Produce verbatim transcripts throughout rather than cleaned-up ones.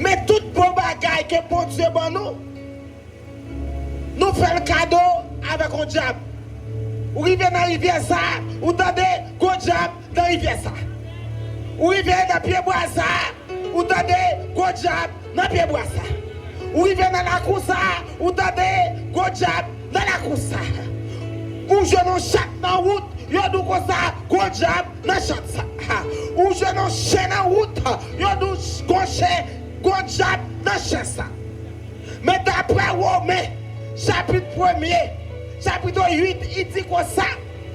Men tout bon bagay ke Bondye ban nou, nou fè l kado avèk yon djab. Ou rive nan rivyè sa a, ou tande gwo djab nan rivyè sa a. Ou rive nan pyebwa sa a, ou tande gwo djab nan pyebwa sa a. Ou rive nan lakou sa a, ou tande gwo djab nan lakou sa a. Ou jwenn yon chat nan wout, yo di w konsa, gwo djab nan chat sa a. Ou jwenn yon chen nan wout, yo di w gwo chen, gwo djab nan chen sa a. Men daprè Women, chapit premye, chapit uit, li di konsa,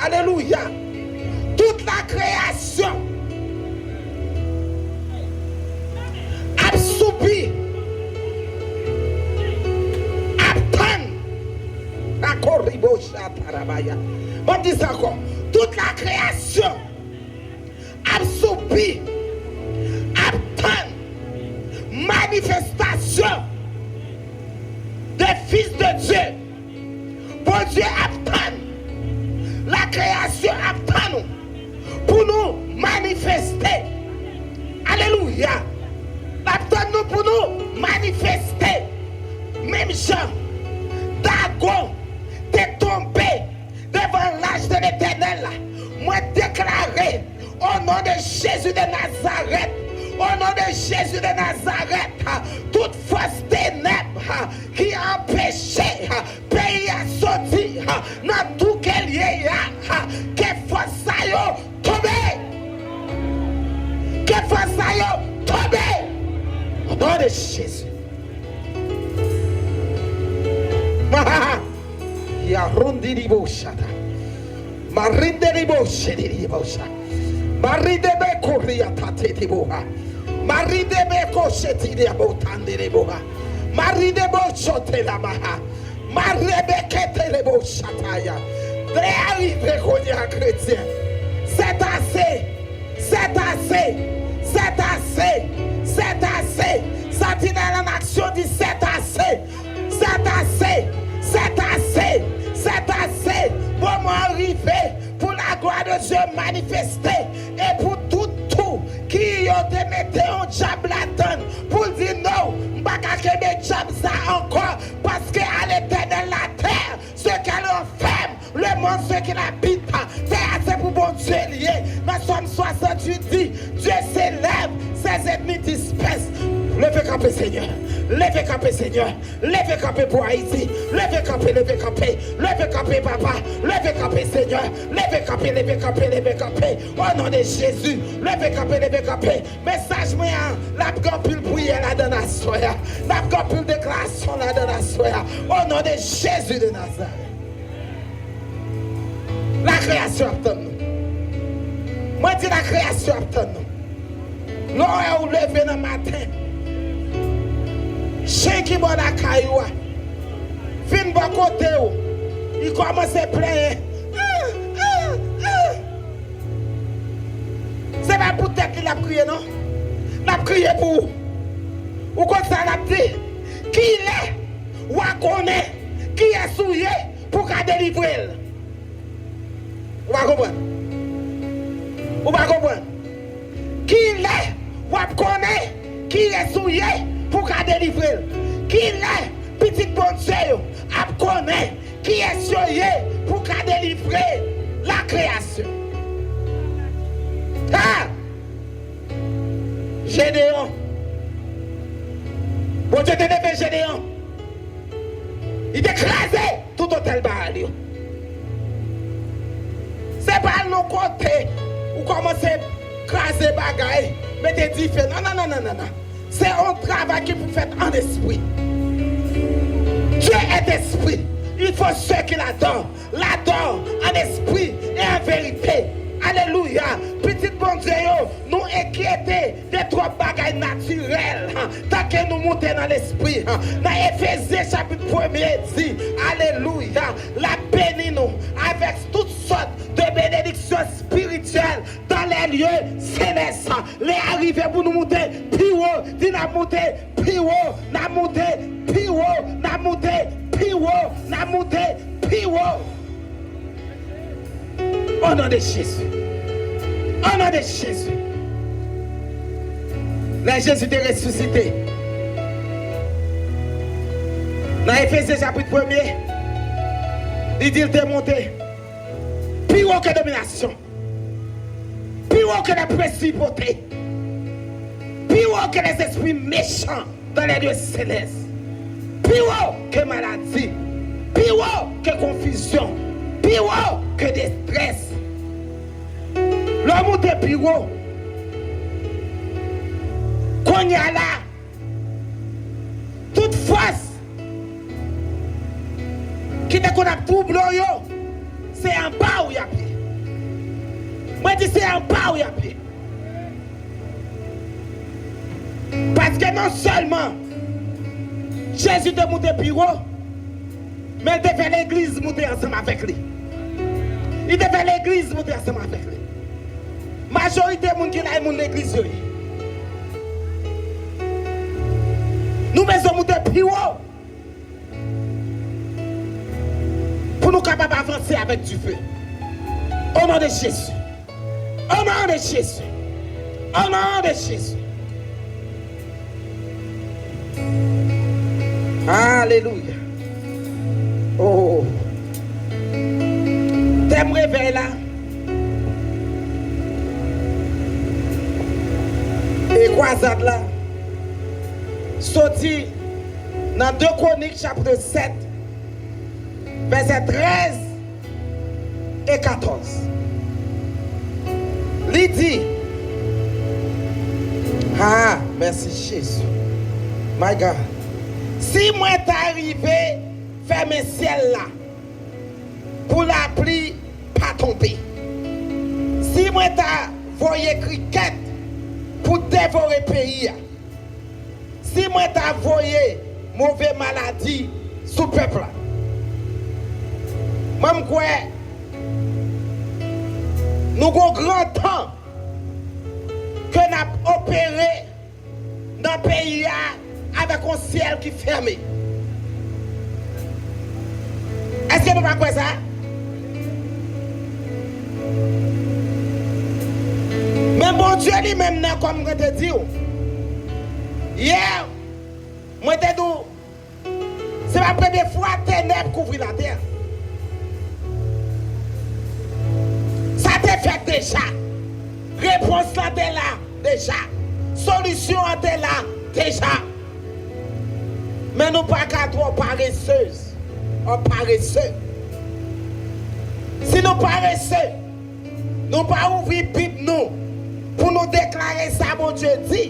alelouya, tout la kreyasyon ap soupi, ap tann, akoribo chatarabaya. Ban m di sa ankò, tout la kreyasyon ap soupi, ap tann manifestasyon de fis de Dye. Bondye ap tann, la kreyasyon ap tann ou pou nou manifeste. Alelouya! L ap tann nou pou nou manifeste. Menm jan Dagon te tonbe devan lach de Letènèl la, mwen deklare, o non de Jezi de Nazarèt, o non de Jezi de Nazarèt, tout fòs tenèb ki anpeche peyi a soti nan tou ke l ye a, ke fòs sa yo tonbe! Ke fòs sa yo tonbe! O non de Jezi. Yarundiriboshata. Marinderiboshediribosa. Maridebekoriatateteboha. Maridebekoshetiriabotandereboha. Marideboshotelamaha. Marebeketeleboshataya. Lè a rive kounye a, kretyen. C'est assez. C'est assez. C'est assez. C'est assez. Sentinelle en action dit c'est assez. C'est assez. C'est assez. C'est assez. Moman an rive pou laglwa de Dye manifeste. E pou tout tou ki yo te mete yon djab ladann, pou l di non, m pa ka kenbe djab sa ankò, paske à l'Éternel la terre, ce qu'elle renferme, le monde, ce qu'il habite. Tè a se pou Bondye l ye. Nan Sòm swasanntuit di, Dieu s'élève, ses ennemis dispersent. Leve kanpe, Senyè. Leve kanpe, Senyè. Leve kanpe pou Ayiti. Leve kanpe, leve kanpe. Leve kanpe, papa. Leve kanpe, Senyè. Leve kanpe, leve kanpe, leve kanpe. O non de Jezi. Leve kanpe, leve kanpe. Mesaj mwen an, l ap gen anpil priyè ladan l aswè a. L ap gen anpil deklarasyon ladan l aswè a. O non de Jezi de Nazarèt. Lakreyasyon ap tann nou. Mwen di lakreyasyon ap tann nou. Lè w wè ou leve nan maten, chen ki bò lakay ou a vin bò kote w, li kòmanse plenyen. Ah, ah, ah. Se pa pou tèt li l ap kriye, non. L ap kriye pou ou. Ou konn sa l ap di? Kilè w a konnen kiyès ou ye pou w ka delivre l? Ou pa konprann? Ou pa konprann? Kilè w ap konnen kiyès ou ye pou w ka delivre l? Kilè pitit Bondye yo ap konnen kiyès yo ye pou ka delivre lakreyasyon? Ha! Jedeyon. Bondye te leve Jedeyon. Li te kraze tout otèl Baal yo. Se pa al nan kote ou kòmanse kraze bagay, mete dife. Non, non, non, non, non, non. Se yon travay ki pou fèt an espri. Dieu est esprit. Il faut ceux qui l'adorent, l'adorent en esprit et en vérité. Alelouya. Pitit Bondye yo, nou enkyete de twòp bagay natirèl, tan ke nou moute nan lespri. Nan Efezyen chapit premye di, alelouya, l ap beni nou avèk tout sòt de benediksyon espirityèl dans les lieux célestes. Lè a rive pou nou moute pi wo, di n ap moute pi wo, n ap moute pi wo, n ap moute pi wo, n ap moute pi wo. O non de Jezi. O non de Jezi. Lè Jezi te resisite, Efezyen chapit premye, li di l te monte pi wo ke dominasyon, pi wo ke lè prensipte, pi wo ke lèzespri mechan dans les lieux célestes, pi wo ke maladi, pi wo ke konfizyon, pi wo ke destrès. Lè w moute pi wo, kounye a la, tout fòs ki te konn ap twouble w yo, se anba w y ap ye. Mwen di se anba w y ap ye. Paske non sèlman Jezi te moute pi wo, men l te fè legliz moute ansanm avèk li. Li te fè legliz moute ansanm avèk li. Majorite moun ki la, e moun legliz yo ye. Nou bezwen moute pi wo pou nou kapab avanse avèk dife. O non de Jezi. O non de Jezi. O non de Jezi. Alelouya. Oh. Tèm revèy la e kwazad la soti nan de Kwonik chapit sèt, vèsè trèz e katòz. Li di, ah, mèsi Jezi. My God. Si mwen ta rive fèmen syèl la pou lapli pa tonbe, si mwen ta voye krikèt pou devore peyi a, si mwen ta voye move maladi sou pèp la, mwen m kwè nou gon gran tan ke n ap opere nan peyi a avèk yon syèl ki fèmen. Èske nou pa kwè sa? Men Bondye li menm nan, kòm mwen te di w yè, mwen te di w, se pa premye fwa tenèb kouvri latè. Sa te fèt deja. Repons lan te la deja. Solisyon an te la deja. Men nou pa ka twò parese. An parese. Si nou parese, nou pa ouvri Bib nou pou nou deklare sa Bondye di,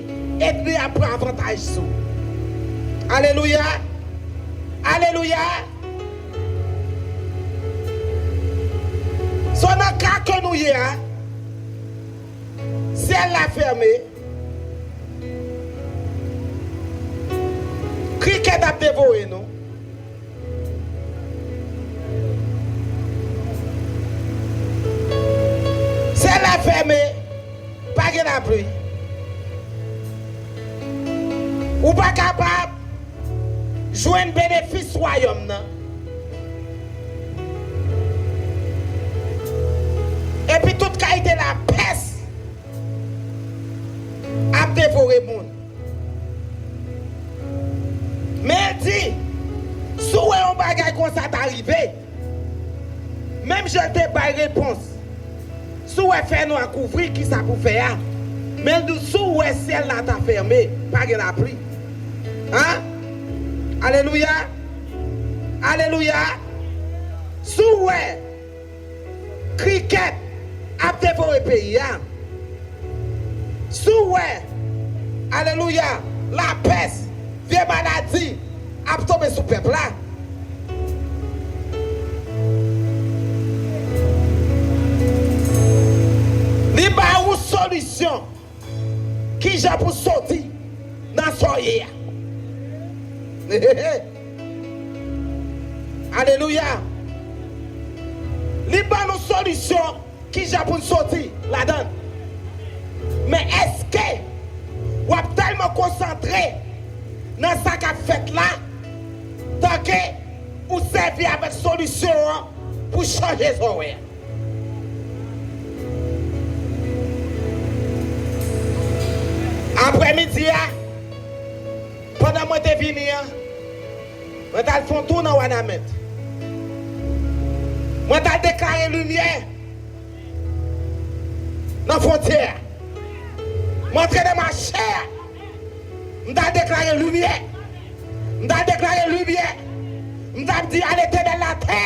ènmi ap pran avantaj sou. Alelouya! Alelouya! So, nan ka ke nou ye a, syèl la fèmen, krikèt ap devore nou. Syèl la fèmen, pa gen lapli. Ou pa kapab jwenn benefis wayòm nan. Epi tout kalite lapès ap devore moun. Men l di, si w wè yon bagay konsa ta rive, menm jan l te bay repons, si w wè fènwa kouvri, kisa pou fè a? Men l di, si w wè syèl la ta fèmen, pa gen lapli. An? Alelouya! Alelouya! Si w wè krikèt ap devore peyi a, si w wè, alelouya, lapès, vye maladi ap tonbe sou pèp la, li ba ou solisyon kijan pou soti nan sa w ye a. Alelouya! Li ban nou solisyon kijan pou n soti ladan l. Men èske w ap tèlman konsantre nan sa k ap fèt la, tanke ou sèvi avèk solisyon an pou chanje sa w wè a? Aprèmidi a, pandan mwen te vini an, Mwen t al fè yon tou nan Wanament. Mwen t al deklare limyè nan fwontyè a. Mwen antre nan mache a. M t al deklare limyè. M t al deklare limyè. M t ap di a Letènèl latè,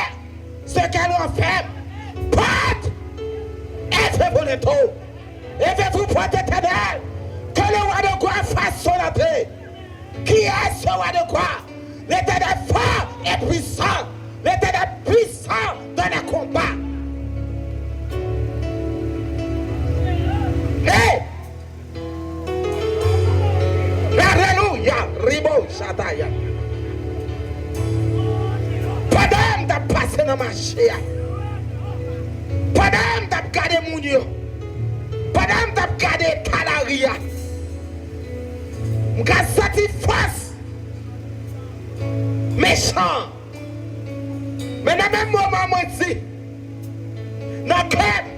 ce qu'elle renferme, porte et je vous l'étau. Et je vous porte, Éternel, que le roi de gloire fasse son entrée. Qui est ce roi de gloire? L'Éternel fort et puissant. L'Éternel puissant dans les combats. Hey! Alelouya! Ribo chataya. Pandan m t ap pase nan mache a, pandan m t ap gade moun yo, pandan m t ap gade eta lari a, m ka santi fòs mechan. Men nan menm moman mwen di, nan kè m,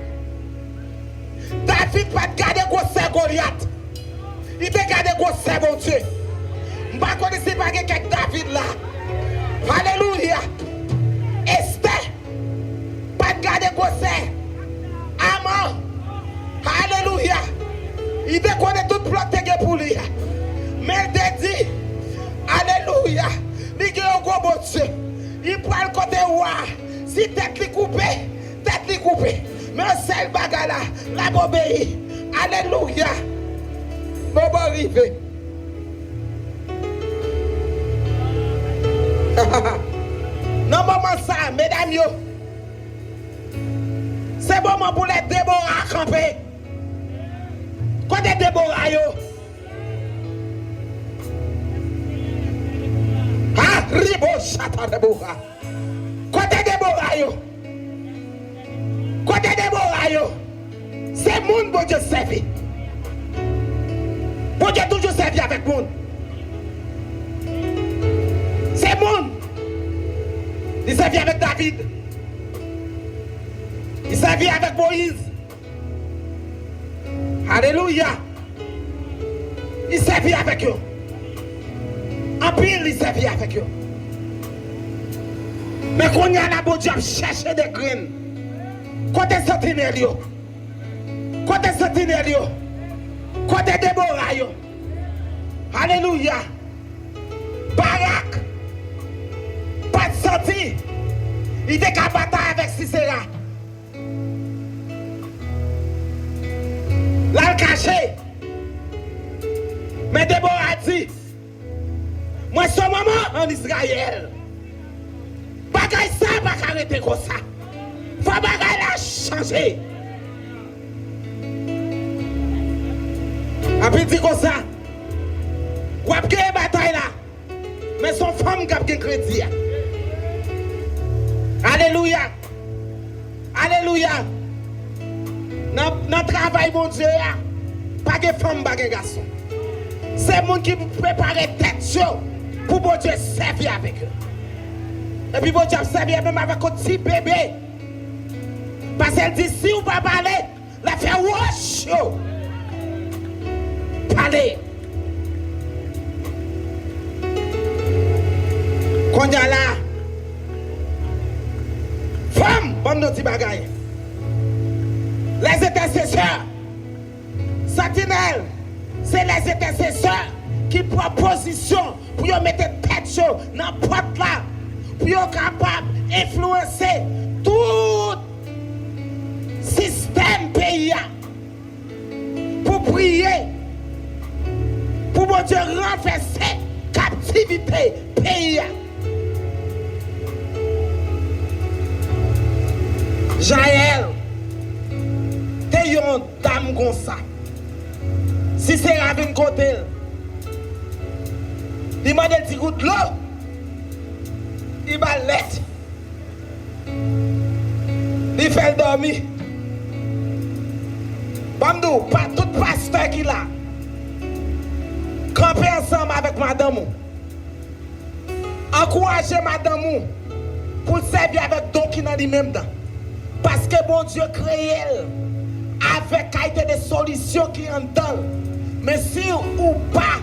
David pa t gade gwosè Golyat. Li te gade gwosè Bondye. M pa konnen si pa gen kèk David la. Alelouya. Estè pa t gade gwosè Aman. Alelouya. Li te konnen tout plan te gen pou li a. Men l te di, alelouya, li gen yon gwo Bondye. Li pral kote wa. Si tèt li koupe, tèt li koupe. Men yon sèl bagay la, l ap obeyi. Alelouya. Bobo rive. Nan moman sa, medam yo, se moman pou lè Debora kanpe. Kote Debora yo? Ha, ribo chata Debora. Kote Debora yo? Kote Debora yo? Se moun Bondye sèvi. Bondye toujou sèvi avèk moun. Se moun. Li sèvi avèk David. Li sèvi avèk Moyiz. Alelouya. Li sèvi avèk yo. Anpil, li sèvi avèk yo. Men kounye a la, Bondye ap chèche de grenn. Kote santinèl yo? Kote santinèl yo? Kote Debora yo? Alelouya. Barak pa t santi li te ka batay avèk Sisera. L al kache. Men Debora di, mwen se yon manman ann Izrayèl. Bagay sa pa ka rete konsa. Fò bagay la chanje. Epi di konsa, w ap genyen batay la. Men se yon fanm k ap gen kredi a. Alelouya. Alelouya. Nan, nan travay Bondye a, pa gen fanm, pa gen gason. Se moun ki prepare tèt yo pou Bondye sèvi avèk yo. Epi Bondye ap sèvi menm avèk yon ti bebe. Paske l di, si w pa pale, l ap fè wòch yo pale. Kounye a la, fanm, ban m di w ti bagay. Lèzentèsesè, santinèl, se lèzentèsesè ki pran pozisyon pou yo mete tèt yo nan pòt la, pou yo kapab enfliyanse tout sistèm peyi a, pou priye, pou Bondye ranvèse kaptivite peyi a. Jayèl te yon dam konsa. Sisera vin kote l. Li mande l ti gout dlo. Li ba l lèt. Li fè l dòmi. Ban m di w, pa, tout pastè ki la, kanpe ansanm avèk madanm ou. Ankouraje madanm ou pou l sèvi avèk don ki nan li menm nan. Paske Bondye kreye l avèk kalite de solisyon ki anndan l. Men si ou pa,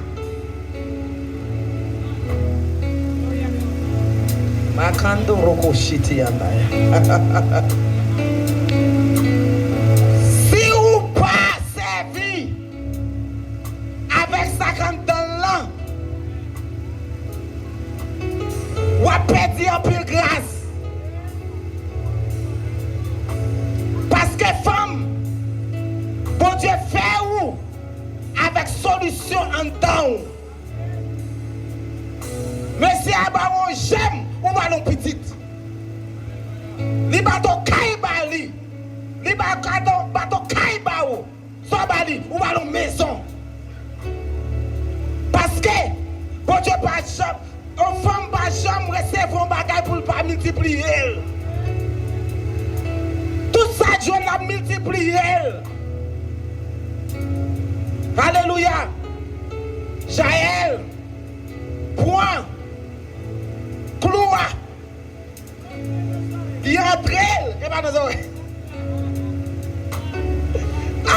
Kando roko shiti andaya. Si ou pa sèvi avèk sa k anndan l lan, w ap pèdi anpil gras. Paske fanm, Bondye fè ou avèk solisyon anndan ou. Mesye a ba w yon jèm, ou ba l yon pitit. Li ba t yon kay ba li. Li ba, ba t yon kay ba ou. Sa w ba li, ou ba l yon mezon. Paske Bondye pa janm, yon fanm pa janm resevwa yon bagay pou l pa miltipliye l. Tout sa l jwenn, l ap miltipliye l. Alelouya. Jaël, pran klou a. Li antre l, e pa nan zòrèy.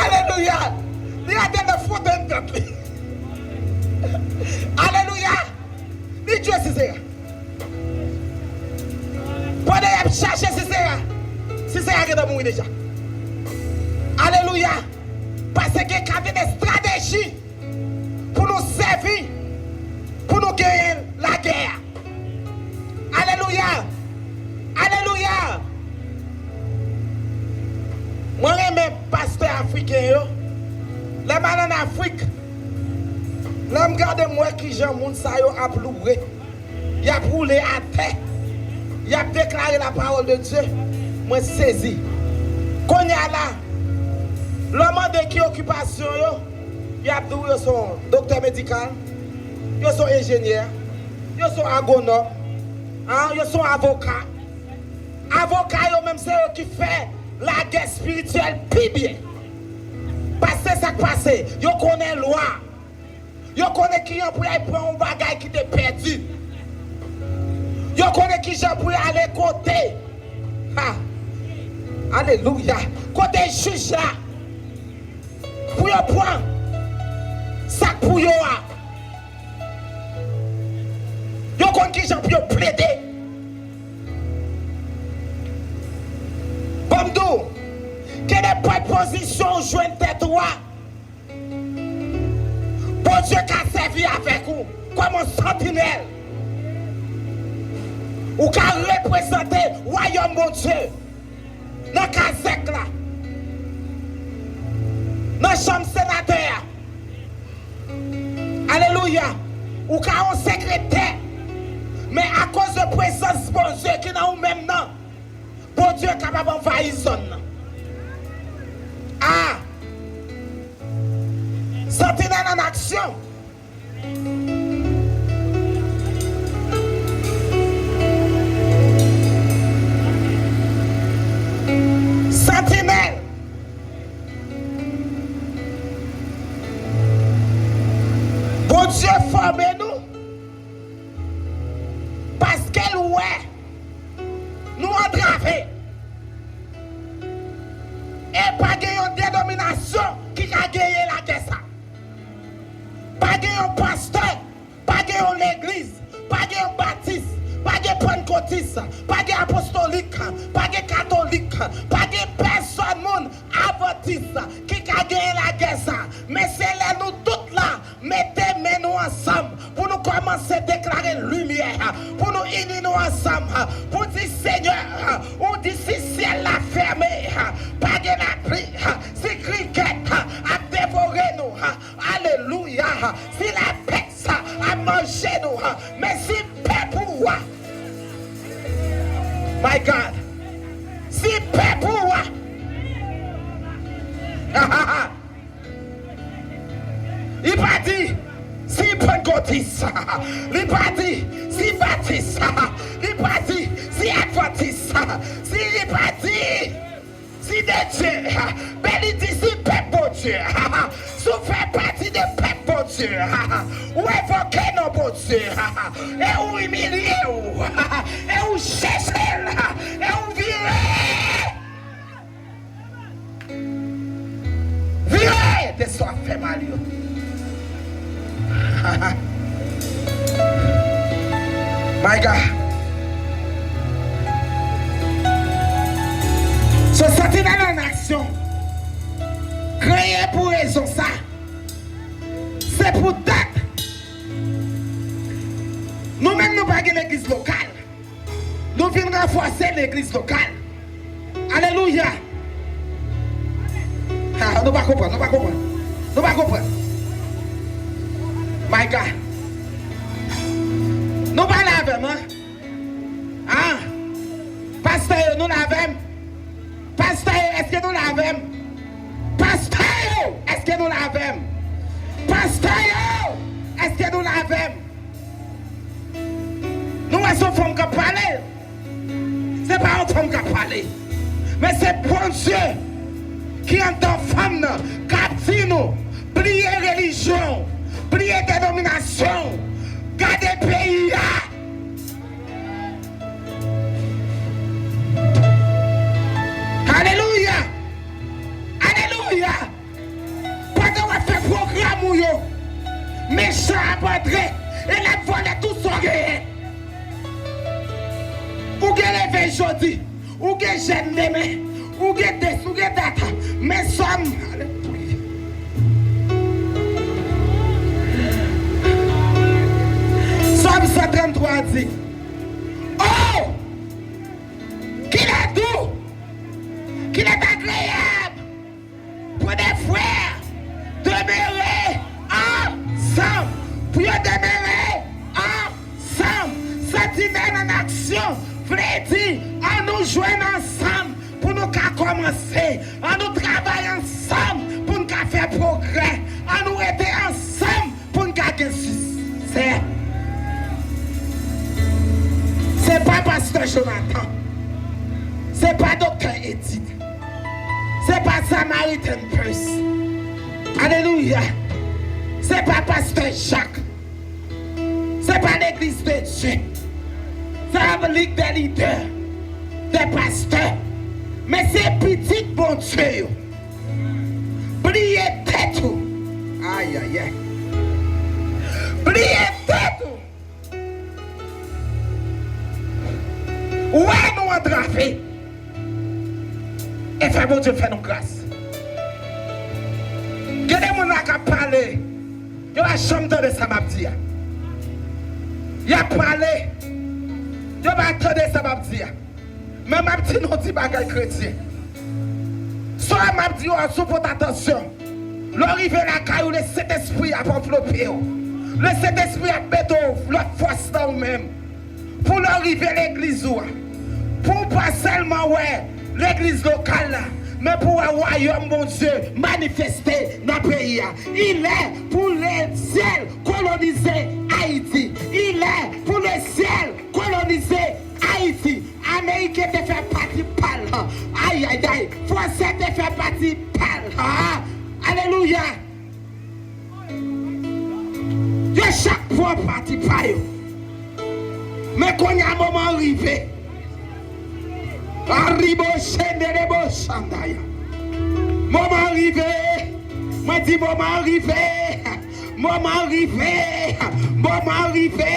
Alelouya! Li antre nan fwonde tèt li. Alelouya! Li tchwe Sisera. Pandan y ap chache Sisera, Sisera gentan mouri deja. Alelouya! Paske gen kantite estrateji pou nou sèvi, pou nou genyen lagè a. Alelouya! Alelouya! Mwen renmen pastè afriken yo. Lè m al ann Afrik, lè m gade, m wè kijan moun sa yo ap loure. Y ap woule atè. Y ap deklare la parole de Dieu. Mwen sezi. Kounye a la, lè w mande ki okipasyon yo, y ap di w yo se yon doktè medikal, yo se yon enjenyè, yo se yon agwonòm, an, yo se yon avoka. Avoka yo menm se yo ki fè lagè espirityèl pi byen. Paske sa k pase, yo konnen lwa. Yo konnen kijan pou y al pran yon bagay ki te pèdi. Yo konnen kijan pou y ale kote. Ha! Alelouya! Kote jij la. Pou yo pran sa k pou yo a. Yo konn kijan pou yo plede. Ban m di w, kenenpòt pozisyon w jwenn tèt ou a, Bondye ka sèvi avèk ou kòm yon santinèl. Ou ka reprezante wayòm Bondye nan kazèk la, nan chanm senatè a. Alelouya! Ou ka yon sekretè, men akoz de prezans Bondye ki nan ou menm nan, Bondye kapab anvayi zòn nan. A! Santinèl an aksyon. Santinèl. Bondye fòme nou paske l wè nou antrave. E pa gen yon denominasyon ki ka genyen lagè sa. Pa gen yon pastè, pa gen yon legliz, pa gen yon batis, pa gen pannkotis, pa gen apostolik, pa gen katolik, pa gen pèsòn moun advantis ki ka genyen lagè sa. Men se lè nou tout la mete men nou ansanm pou nou kòmanse deklare limyè, pou nou ini nou ansanm, pou di, Senyè, ou di si syèl la fèmen, pa gen lapli, si krikèt ap devore nou, alelouya, si lapès ap manje nou, men si pèp ou a, my God, si pèp ou a, Li pa di si pannkotis, li pa di si batis, li pa di si advantis, si li pa di si de Dye, men li di si pèp Bondye. Si w fè pati de pèp Bondye, ou envoke non Bondye, e ou imilye w, e ou chèche l, e ou vire. Vire de sa w ap fè mal yo. My God. Kreye pou rezon sa. Se pou dat. Nou menm nou pa gen legliz lokal. Nou vin ranfòse legliz lokal. Alelouya. Ha, nou pa konprann, nou pa konprann. Nou pa konprann. My God. Nou pa la avè m, an? An? Pastè yo, nou la avè m? Pastè yo, èske nou la avè m? Pastè yo, èske nou la avè m? Pastè yo, èske nou la avè m? Nou wè se yon fanm k ap pale. Se pa yon fanm k ap pale. Men se Bondye ki anndan fanm nan, k ap di nou, bliye relijyon, bliye denominasyon, gade peyi a. Alelouya! Alelouya! Pandan w ap fè pwogram ou yo, mechan ap antre e l ap vòlè tout sa w genyen. Ou gen leve jodi, ou gen jèn demen, ou gen dis, ou gen dat, men Sòm, alelouya. Sòm san tranntwa di, Oh! Qu'il est doux, qu'il est agréable pour des frères demeurer ensemble. Pou yo demere ansanm. Santinèl an aksyon vle di, ann nou jwenn ansanm pou nou ka kòmanse. Ann nou travay ansanm pou n ka fè pwogrè. Ann nou rete ansanm pou n ka gen siksè. Se pa pastè Jonathan. Se pa doktè Edith. Se pa Samaritan Purse. Alelouya. Se pa pastè Jacques. Se pa legliz de Dye. Se pa lig de lidè, de pastè. Men se pitit Bondye yo. Bliye tèt ou. Ayayay. Bliye tèt ou. Ou wè nou antrave. E fè Bondye fè nou gras. Gen de moun la k ap pale. Yo pa janm tande sa m ap di a. Y ap pale. Yo pa tande sa m ap di a. Men m ap di nou ti bagay kretyen. Sa m ap di yo a sou pot atansyon. Lè w rive lakay ou, Lesentespri ap anvlope w. Lesentespri ap mete w lòt fòs nan ou menm. Pou lè w rive legliz ou a, pou w pa sèlman wè legliz lokal la, men pou w wè wayòm Bondye manifeste nan peyi a. Il est pour le ciel coloniser Haïti. Il est pour le ciel coloniser Haïti. Ameriken te fè pati pa l. Ayayay. Fransè te fè pati pa l. Alelouya. Yo chak pran pati pa yo. Men kounye a moman an rive. Aribo shendelebo shandaya. Moman an rive. Mwen di moman an rive. Moman an rive. Moman an rive.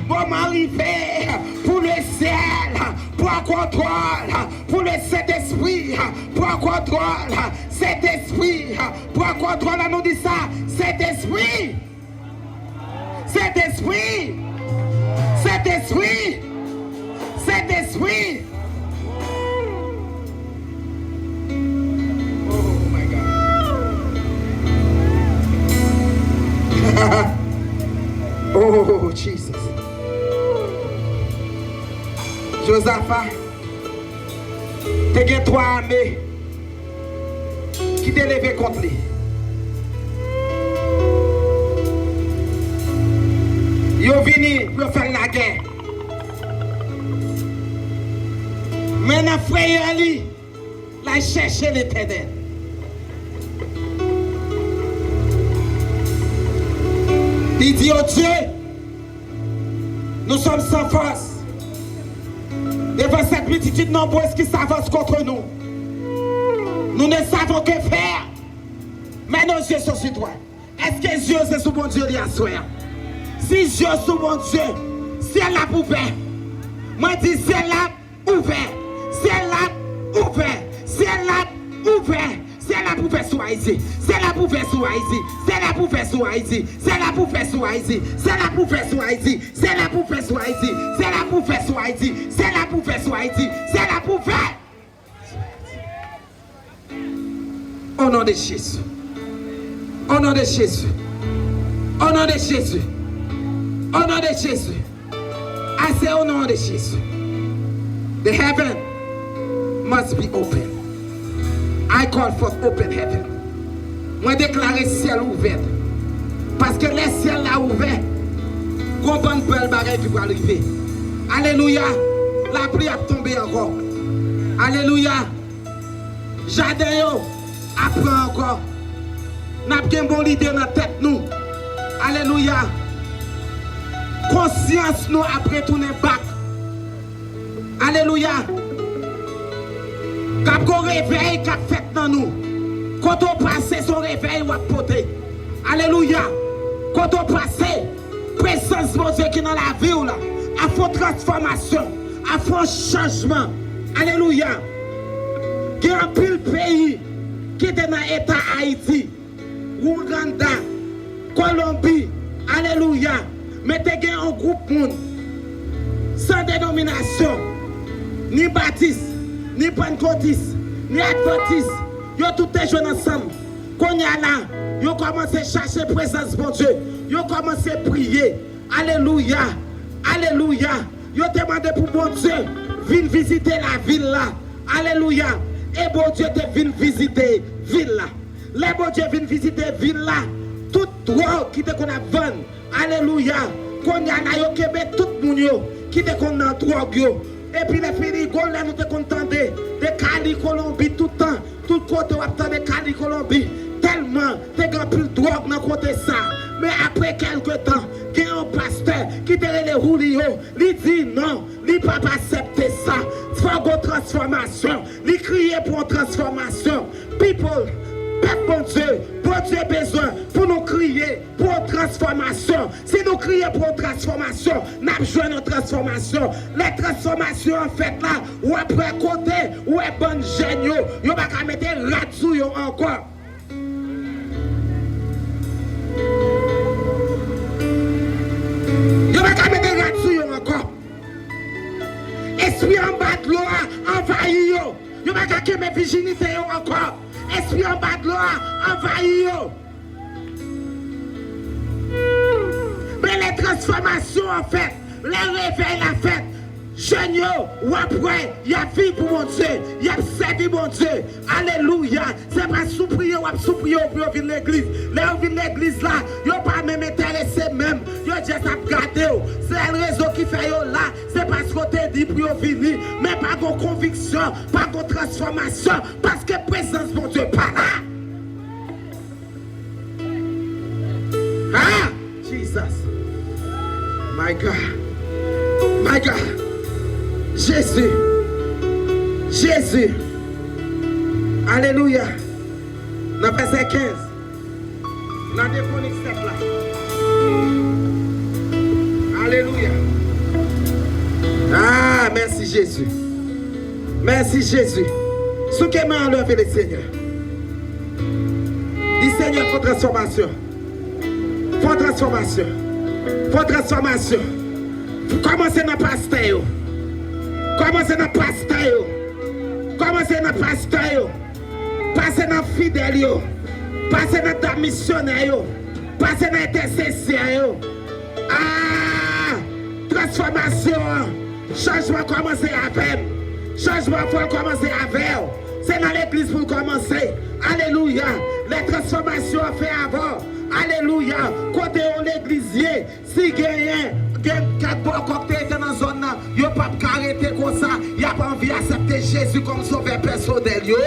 Moman an rive. Pou lesyèl pran kontwòl. Pou Lesentespri pran kontwòl. Sentespri pran kontwòl. Ann nou di sa. Sentespri. Sentespri. Sentespri. Sentespri. Oh my God. Oh, Jesus. Jozafa te gen twa ame ki te leve kont li. Yo vini pou yo fè l lagè. Men nan frayè li, l al chèche Letènèl. Li di, O Dye, nous sommes sans force. Devant cette multitude nombreuse qui s'avance contre nous, nous ne savons que faire. Mais nos yeux sont sur toi. Èske zye yo se sou Bondye li aswè a? Si zye yo sou Bondye, syèl la ap ouvè. Mwen di syèl la ap ouvè. Syèl la ap ouvè. Syèl la ap Ouvè, syèl la pou ouvè sou Ayiti. Syèl la pou ouvè sou Ayiti. Syèl la pou ouvè sou Ayiti. Syèl la pou ouvè sou Ayiti. Syèl la pou ouvè sou Ayiti. Syèl la pou ouvè sou Ayiti. Syèl la pou ouvè sou Ayiti. Syèl la pou ouvè sou Ayiti. Syèl la pou ouvè. Au nom de Jésus. Au nom de Jésus. Au nom de Jésus. Au nom de Jésus. I say, au nom de Jésus. The heaven must be open. I call for open heaven. Mwen deklare syèl ouvè. Paske lè syèl la ouvè, gon bann bèl bagay ki pral rive. Alelouya. Lapli ap tonbe ankò. Alelouya. Jaden yo ap pran ankò. N ap gen bon lide nan tèt nou. Alelouya. Konsyans nou ap retounen back. Alelouya. K ap gon revèy k ap fèt nan nou. Kote w pase, se yon revèy w ap pote. Alelouya. Kote w pase, prezans Bondye ki nan lavi w la ap fè yon transfòmasyon, ap fè yon chanjman. Alelouya. Gen anpil peyi ki te nan eta Ayiti, Ouganda, Kolonbi, alelouya. Men te gen yon gwoup moun san denominasyon, ni batis, ni pannkotis, ni advantis, yo tout te jwenn ansanm. Kounye a la, yo kòmanse chache prezans Bondye. Yo kòmanse priye. Alelouya! Alelouya! Yo te mande pou Bondye vin vizite lavil la. Alelouya! E Bondye te vin vizite vil la. Lè Bondye vin vizite vil la, tout dwòg ki te konn ap vann, alelouya, kounye a la, yo kenbe tout moun yo ki te konn nan dwòg yo. Epi lè fini, gon lè nou te konn tande de Kali Kolonbi toutan. Tout kote w ap tande Kali Kolonbi. Tèlman te gen anpil dwòg nan kote sa. Men apre kèlke tan, gen yon pastè ki te rele Julio. Li di non, li p ap aksepte sa. Fò gon transfòmasyon. Li kriye pou yon transfòmasyon. People, pèp Bondye, Bondye bezwen pou nou kriye pou yon transfòmasyon. Si nou kriye pou yon transfòmasyon, n ap jwenn yon transfòmasyon. Lè transfòmasyon an fèt la, w ap wè kote, w wè bann jèn yo, yo pa ka mete rad sou yo ankò. Yo pa ka mete rad sou yo ankò. Espri anba dlo a anvayi yo. Yo pa ka kenbe vijinite yo ankò. Espri anba dlo a anvayi yo. Men lè transfòmasyon an fèt, lè revèy la fèt, jèn yo, w ap wè, y ap viv pou Bondye, y ap sèvi Bondye. Alelouya! Se pa soupriye w ap soupriye yo pou yo vin legliz. Lè yo vin legliz la, yo pa menm enterese menm. Yo just ap gade w. Sèl rezon ki fè yo la, se paske w te di pou yo vini. Men pa gon konviksyon, pa gon transfòmasyon, paske prezans Bondye pa la. Ah! Jesus. My God. My God. Jezi. Jezi. Alelouya. Nan vèsè kenz. Nan De Kwonik sèt la. Alelouya. Ah, mèsi Jezi. Mèsi Jezi. Souke men an, leve le Senyè. Di Senyè, fè transfòmasyon. Fè transfòmasyon. Fè transfòmasyon. Kòmanse nan pastè yo. Kòmanse nan pastè yo. Kòmanse nan pastè yo. Pase nan fidèl yo. Pase nan dam misyonè yo. Pase nan entèsesè yo. Ah! Transfòmasyon an. Chanjman kòmanse avè m. Chanjman fò l kòmanse avè w. Se nan legliz pou l kòmanse. Alelouya. Lè transfòmasyon an fè avè w. Alelouya. Kote yon legliz ye, si genyen, gen kèk bòkò k te rete nan zòn nan, yo p ap ka rete konsa. Y ap anvi aksepte Jezi kòm sovè pèsonèl yo.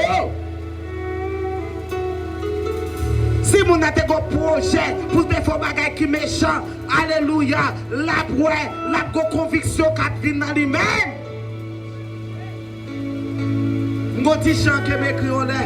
Si moun nan te gen pwojè pou l te fè yon bagay ki mechan, alelouya, l ap wè, l ap gen konviksyon k ap vin nan li menm. M gon ti chan ke m ekri yon lè.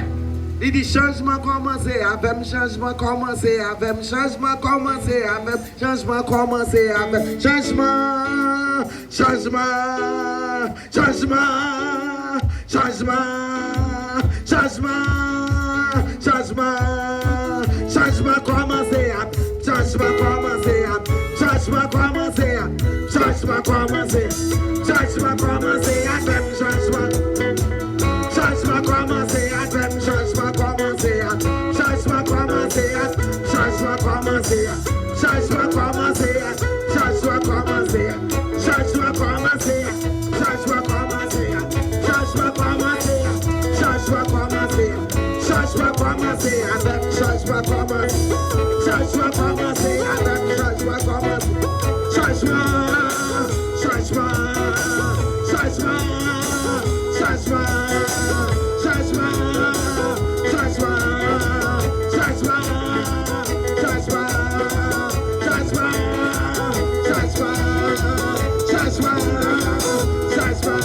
Li di, chanjman kòmanse avè m, chanjman kòmanse avè m, chanjman kòmanse avè m, chanjman kòmanse avè m, chanjman, chanjman, chanjman, chanjman, Chanjman, chanjman, chanjman kòmanse a, chanjman kòmanse a, chanjman kòmanse a, chanjman kòmanse, chanjman kòmanse avè m, chanjman. Chanjman kòmanse avè m, chanjman kòmanse a, chanjman kòmanse a, chanjman kòmanse a, chanjman kòmanse a, chanjman kòmanse a, chanjman kòmanse a. Chanjman kòmanse a, chanjman kòmanse a, chanjman kòmanse a, chanjman kòmanse avè m, chanjman kòmanse, chanjman kòmanse avè m, chanjman kòmanse, chanjman, chanjman, chanjman, chanjman, chanjman, chanjman, chanjman. Chanjman, chanjman, chanjman, chanjman, chanjman,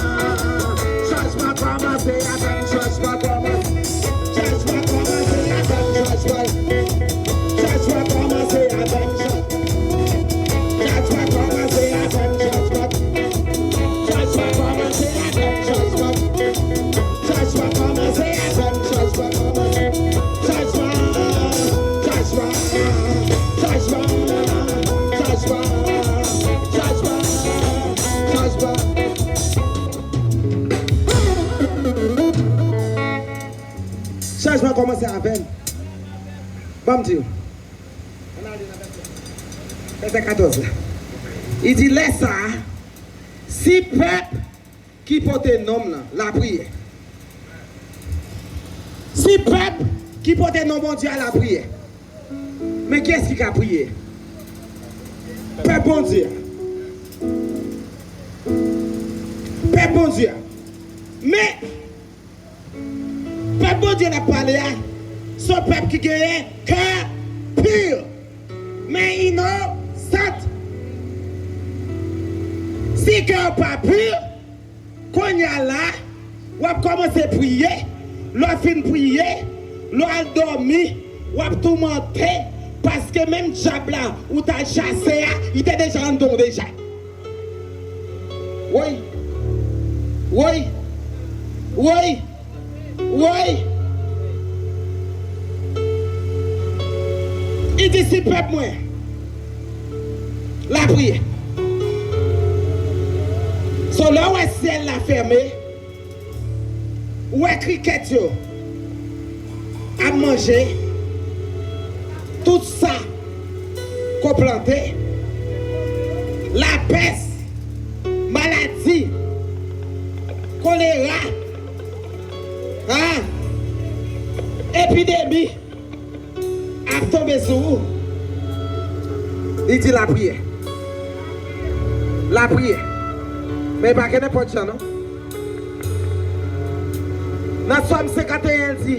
chanjman kòmanse avè m, chanjman kòmanse, chanjman kòmanse avè m, chanjman, chanjman kòmanse avè m, chanjman kòmanse avè m, chanjman, chanjman kòmanse avè m, chanjman. Chanjman kòmanse avè m, chanjman kòmanse. Chanjman, chanjman, chanjman, chanjman, chanjman, chanjman. Chanjman kòmanse avè m. Ban m di w. Ann ale nan vèsè, vèsè katòz la. Li di, lè sa a, si pèp ki pote non m nan, lapriyè. Si pèp ki pote non Bondye a lapriyè. Men kiyès ki ka priye? Pèp Bondye a. Pèp Bondye a. Men pèp Bondye n ap pale a, se yon pèp ki genyen kè pi, men inosant. Si kè w pa pi, kounye a la, w ap kòmanse priye. Lè w fin priye, lè w al dòmi, w ap toumante, paske menm dyab la ou t al chase a, li te deja anndan w deja. Woy! Woy! Woy! Woy! Li di, si pèp mwen lapriyè. So, lè w wè syèl la fèmen, ou wè krikèt yo ap manje tout sa ke w plante, lapès, maladi, kolera, an, epidemi ap tonbe sou ou. Li di lapriyè. Lapriyè. Men pa gen nenpòt jan non. Nan Sòm senkanteyen, l di,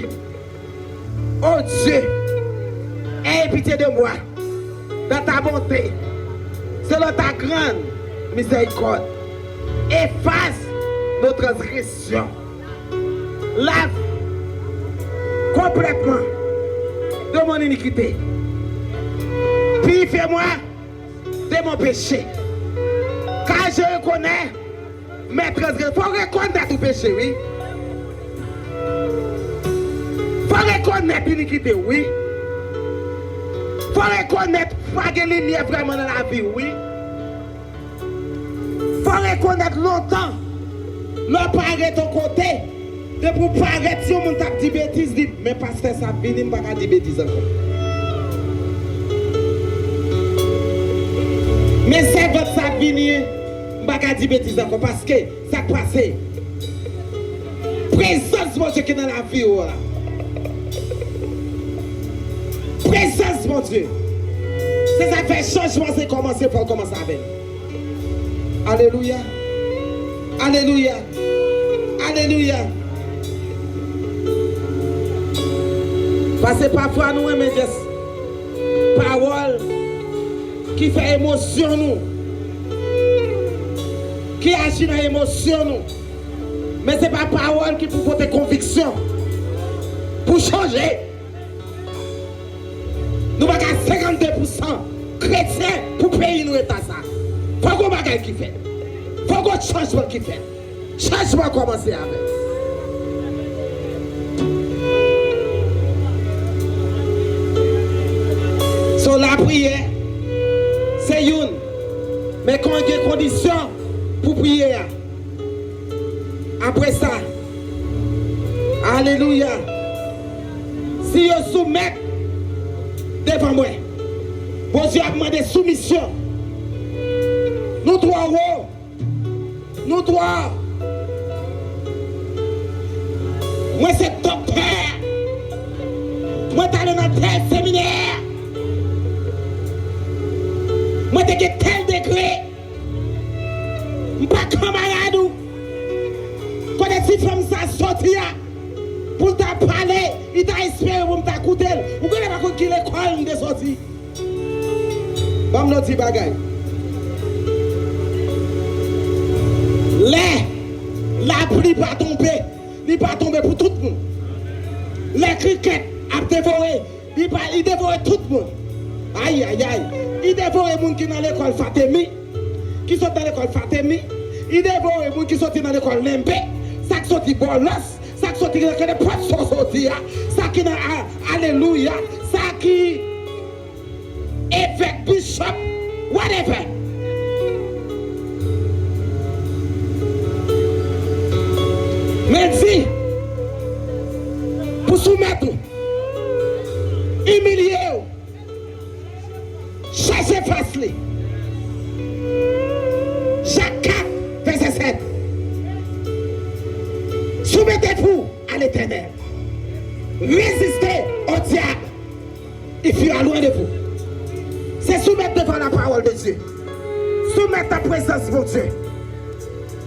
Ô Dieu, aie pitié de moi dans ta bonté, selon ta grande miséricorde. Efface nos transgressions. Lave complètement de mon iniquité. Purifiez-moi de mon péché. Car je reconnais mes transgressions. Fò w rekonèt ou peche, wi. Fò w rekonèt inikite w, wi. Fò w rekonèt pa gen limyè vrèman nan lavi w, wi. Fò w rekonèt lontan, lè w parèt yon kote, depi w parèt, si yon moun t ap di betiz, li, men pastè sa ap vini, m pa ka di betiz ankò. Men sèvant sa ap vini, m pa ka di betiz ankò, paske sa k pase? Prezans Bondye ki nan lavi w la. Prezans Bondye. Se sa k fè chanjman se kòmanse, fò l kòmanse avè l. Alelouya. Alelouya. Alelouya. Paske pafwa nou renmen just pawòl ki fè emosyon nou, ki aji nan emosyon nou. Men se pa pawòl ki pou pote konviksyon pou chanje. Nou pa ka senkanndepousan kretyen pou peyi nou eta sa. Fò gon bagay ki fèt. Fò gon chanjman ki fèt. Chanjman kòmanse avè w. Priyè, se youn. Men kon gen kondisyon pou priyè a. Apre sa, alelouya, si yo soumèt devan mwen, Bondye ap mande soumisyon. Nou twò wo. Nou twò. Mwen se doktè. Mwen t ale nan tèl seminè. Mwen te gen tèl degre. M pa kanmarad ou. Kote ti fanm sa soti a? Pou l ta pale, li ta espere pou m ta koute l. Ou genlè pa konn ki lekòl m te soti. Ban m yon ti bagay. Lè lapli pa tonbe, li pa tonbe pou tout moun. Lè krikèt ap devore, li pa, li devore tout moun. Ay, ay, ay. Li devore moun ki nan lekòl Fatemi, ki sot nan lekòl Fatemi. Li devore moun ki soti nan lekòl Lenbe, sa k soti Bòlòs, sa k soti nan kenenpòt sa w soti a, sa ki nan a-, alelouya, sa ki evèk, bishop, whatever. Men di, pou soumèt ou, imilye w, chache fas li. Jak kat, vèsè sèt. Soumettez-vous à l'Éternel. Résistez au diable. Il fuira loin de vous. Se soumèt devan la parole de Dieu. Soumèt nan prezans Bondye.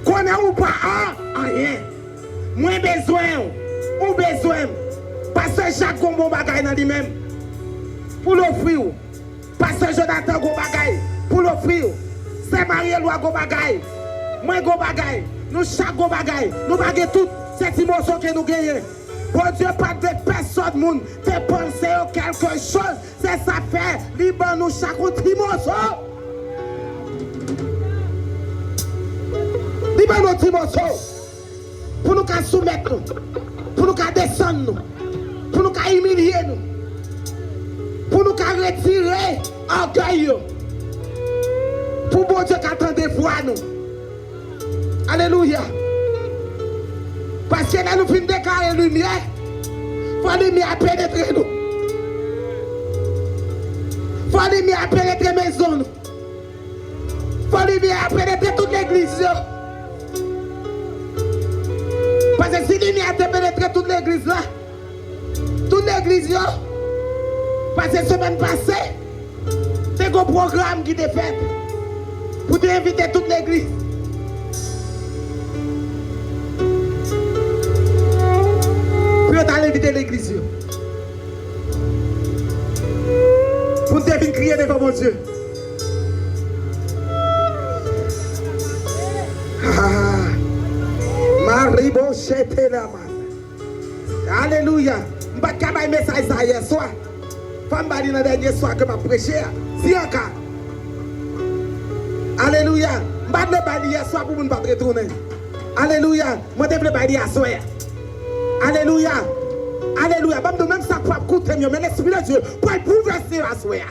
Konnen ou pa an, anyen. Mwen bezwen w. Ou bezwen m. Pastè Jak gon bon bagay nan li menm. Pou l ofri w. Pastè Jonathan gon bagay. Pou l ofri w. Sè Marie Lwa gon bagay. Mwen gon bagay. Nou chak gon bagay. Nou pa gen tout. Se ti moso ke nou genyen. Bondye pa t vle pèsonn moun te panse yo kèlke choz. Se sa fè li ban nou chak yon ti moso. Li ban nou ti moso. Pou nou ka soumèt nou. Pou nou ka desann nou. Pou nou ka imilye nou. Pou nou ka retire ògèy yo. Pou Bondye ka tande vwa nou. Alelouya. Paske lè nou fin deklare limyè, fò limyè a penetre nou. Fò limyè a penetre mezon nou. Fò limyè a penetre tout legliz yo. Paske si limyè a te penetre tout legliz la, tout legliz yo, paske semèn pase, te gon pwogram ki te fèt pou te envite tout legliz. Pou yo t al envite legliz yo. Pou n te vin kriye devan Bondye. Maribo chete la man. Alelouya. M pa t ka bay mesaj sa yè swa. Fò m ba li nan dènye swa ke m ap preche a. Si an ka. Alelouya. M pa t vle ba li yè swa pou moun pa t retounen. Alelouya. Mwen te vle ba li aswè a. Alelouya. Alelouya. Ban m di w, menm sa k p ap koute m yo, men Lespri de Dye pral boulvèse yo aswè a.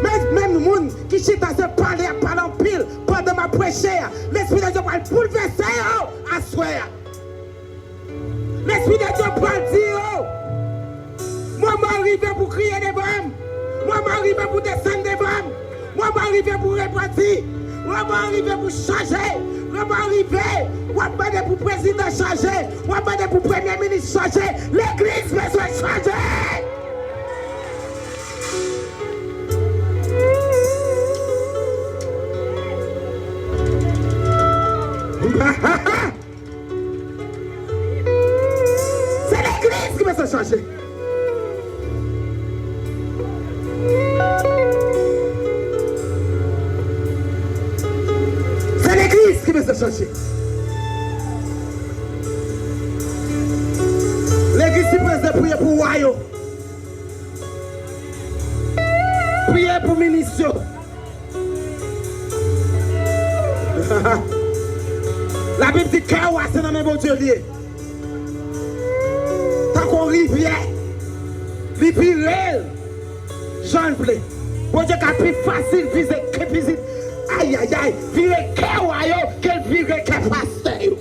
Men, menm moun ki chita se pale, ap pale anpil pandan m ap preche a, Lespri de Dye pral boulvèse yo aswè a. Lespri de Dye pral di yo, moman an rive pou kriye devan m. Moman an rive pou desann devan m. Moman an rive pou repanti. Moman an rive pou chanje. Moman an rive, w ap mande pou prezidan chanje. W ap mande pou premye minis chanje. Legliz bezwen chanje. Se legliz ki bezwen chanje. Se legliz ki bezwen chanje. Legliz sipoze priye pou wa yo. Priye pou minis yo. Labib di kè wa se nan men Bondye l ye. Tankou yon rivyè, li vire l jan l vle. Bondye ka pi fasil vize kè pitit, ayayay, vire kè wa yo ke l vire kè pastè yo.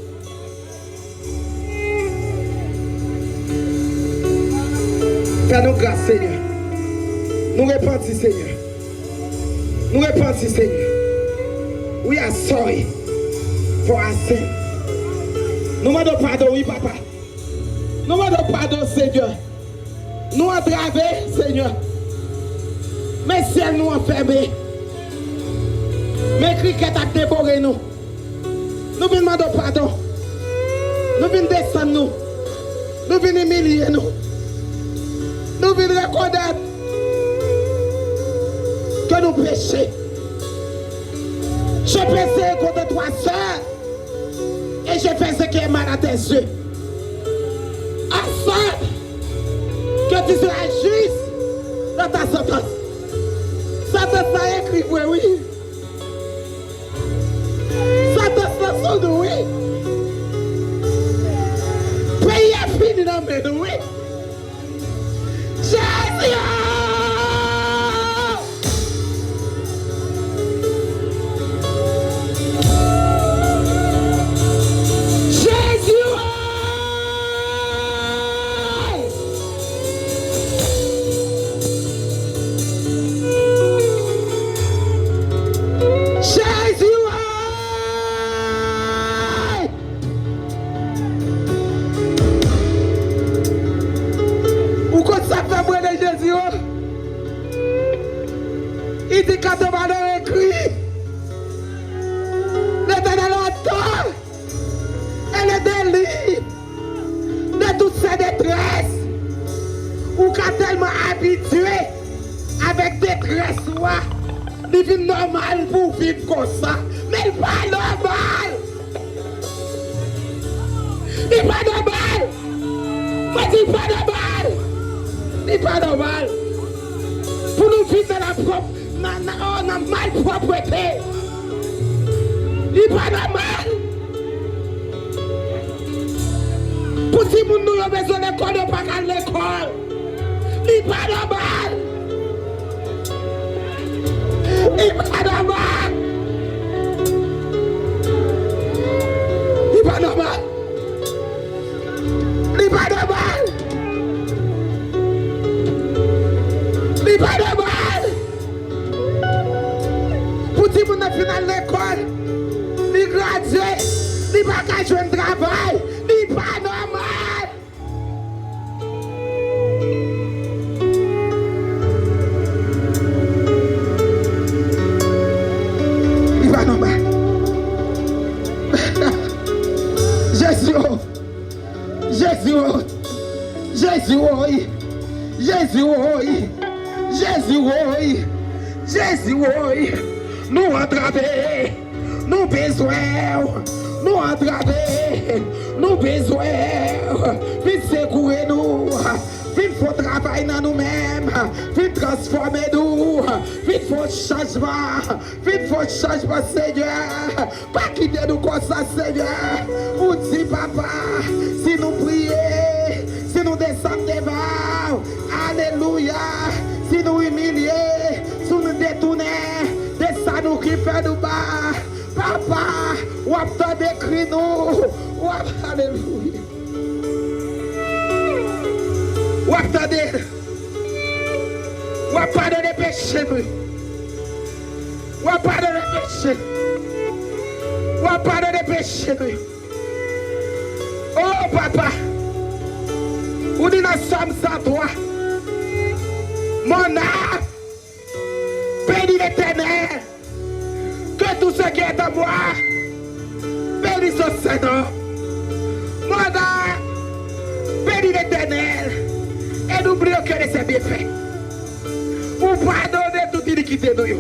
Fè nou gras, Senyè. Nou repanti, Senyè. Nou repanti, Senyè. We are sorry for our sin. Nou mande w padon, wi, Papa. Nou mande w padon, Senyè. Nou antrave, Senyè. Men syèl nou an fèmen. Men krikèt ap devore nou. Nou vin mande w padon. Nou vin desann nou. Nou vin imilye nou. Nou vin rekonèt ke nou peche. Je péchais contre toi seul, et je fais ce qui est mal à tes yeux. Afin que tu sois juste dans ta sentence. Santans la ekri vre, wi. Santans la sou nou, wi. Peyi a fini nan men nou, wi. Jezi o! Jezi o! Jezi o! Ou konn sa k fè m rele Jezi o? Li di, quand ton malheur écrit, l'Éternel entend et le délivre de toutes ses détresses. Ou ka tèlman abitye avèk detrès ou a, li vin nòmal pou w viv konsa. Men l pa nòmal! Li pa nòmal! Mwen di, li pa nòmal! Li pa nòmal! Pou nou viv nan lapwòp, nan, nan, oh, nan malpwòpte! Li pa nòmal! Pou timoun nou yo bezwen lekòl, yo pa ka al lekòl. Li pa nòmal. Li pa nòmal. Li pa nòmal. Li pa nòmal. Li pa nòmal. Pou timoun nan fin al lekòl, li gradye, li pa ka jwenn travay, li pa nòmal. Li pa nòmal. Jezi o! Jezi woy! Jezi woy! Jezi woy! Jezi woy! Jezi woy! Nou antrave! Nou bezwen w! Nou antrave! Nou bezwen w! Vin sekoure nou! Vin fè yon travay nan nou menm! Vin transfòme nou! Vin fè yon chanjman! Vin fè yon chanjman, Senyè! Pa kite nou konsa, Senyè. Ou di, Papa, si nou priye, si nou desann devan w, alelouya, si nou imilye, si nou detounen de sa nou ki fè nou ba, Papa, w ap tande kri nou, w ap, alelouya. W ap tande, w ap padone peche nou. W ap padone peche. W ap padone peche nou. O Papa, ou di nan Sòm san twa, mon âme bénit l'Éternel, que tout ce qui est en moi bénisse son saint nom. Mon âme bénit l'Éternel et n'oublie aucun de ses bienfaits. Ou padone tout inikite nou yo.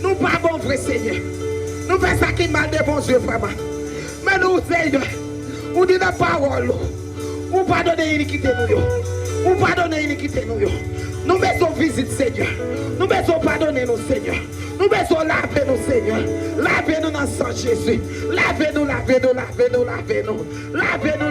Nou pa bon vre, Senyè. Nou fè sa ki mal devan zye, vrèman. Men nou, Senyè, ou di nan pawòl ou, ou padone inikite nou yo. Ou padone inikite nou yo. Nou bezwen vizit, Senyè. Nou bezwen padone nou, Senyè. Nou bezwen lave nou, Senyè. Lave nou nan san Jezi. Lave nou, lave nou, lave nou, lave nou. Lave nou,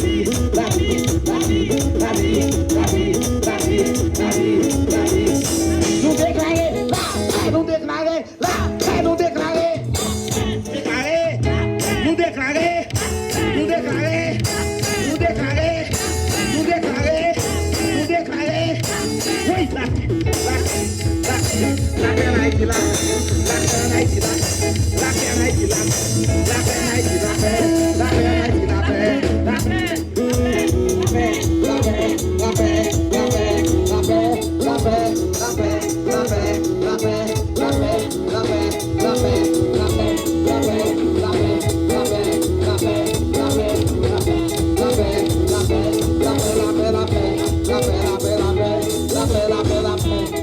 Nou deklare, lapè, nou deklare, lapè, nou deklare. Deklare, nou deklare, nou deklare, nou deklare, nou deklare, nou deklare. Wi, lapè, lapè, lapè, lapè an Ayiti, lapè, lapè an Ayiti, lapè, lapè an Ayiti, lapè, lapè an Ayiti, lapè, lapè an Ayiti, lapè, lapè.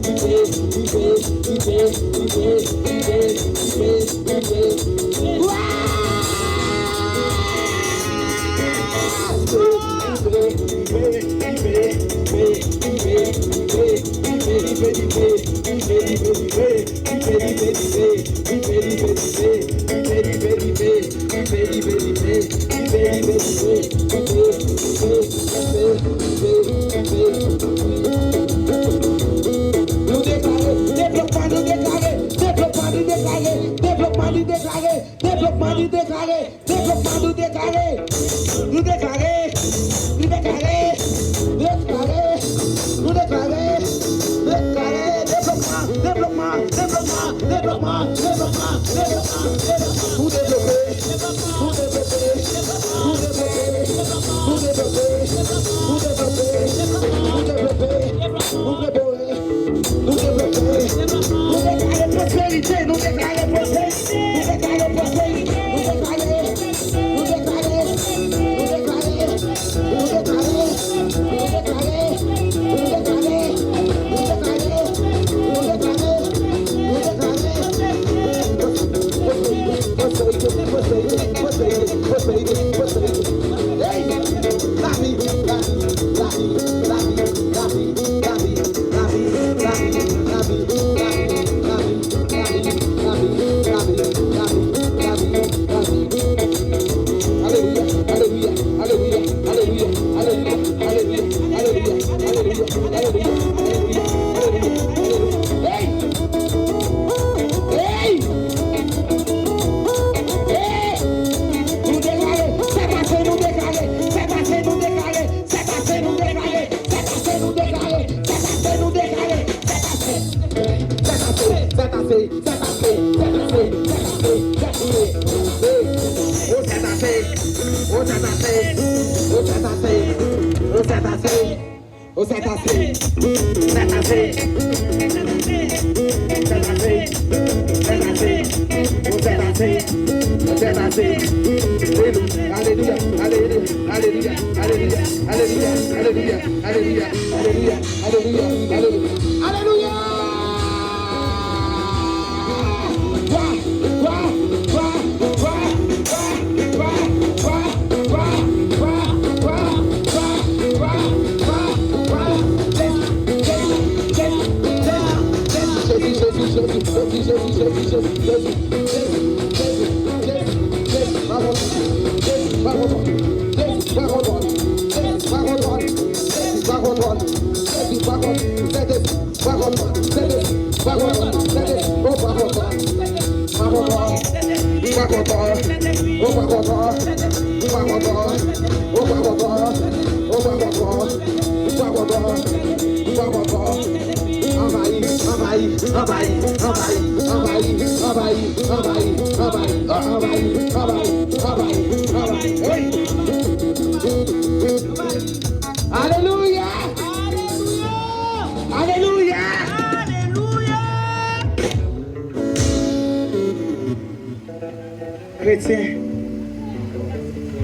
Nou deklare devlopman, nou deklare devlopman, nou deklare devlopman, nou deklare devlopman, nou deklare devlopman, nou deklare, nou deklare, nou deklare, deklare, nou deklare, deklare devlopman, devlopman, devlopman, devlopman, devlopman, devlopman, devlopman, nou devlope, nou devlope, nou devlope, nou devlope, nou devlope, nou devlope, nou devlope, nou devlope, nou devlope, nou devlope, nou deklare pwosperite, nou deklare pwosperite, nou deklare pwosperite, nou deklare, nou deklare, nou deklare, nou deklare, nou deklare, nou deklare, nou deklare, nou deklare, nou deklare. Pwosperite, pwosperite, pwosperite, pwosperite, pwosperite, pwosperite. Hey! Lavi, lavi, lavi, lavi, lavi, lavi, lavi, lavi, lavi, lavi, lavi, lavi, lavi, lavi, lavi, lavi. Alelouya, alelouya, alelouya, alelouya, alelouya, alelouya, alelouya, alelouya, alelouya, alelouya, alelouya. Hey! Hey! Hey! Nou deklare, fè pase, nou deklare, fè pase, nou deklare, fè pase, nou deklare, fè pase, nou deklare, fè pase, nou deklare, fè pase. Fè pase, fè pase, fè pase, fè pase, fè pase, fè pase. Hey! O fè pase, o fè pase, o fè pase, o fè pase. O Sentase, Sentase, Sentase, Sentase, o Sentase, o Sentase. Alelouya, alelouya, alelouya, alelouya, alelouya, alelouya, alelouya, alelouya, alelouya, alelouya, alelouya. Anvayi, anvayi, anvayi, anvayi, anvayi, anvayi, anvayi, anvayi, anvayi, anvayi. Hey! Alelouya! Alelouya! Kretyen,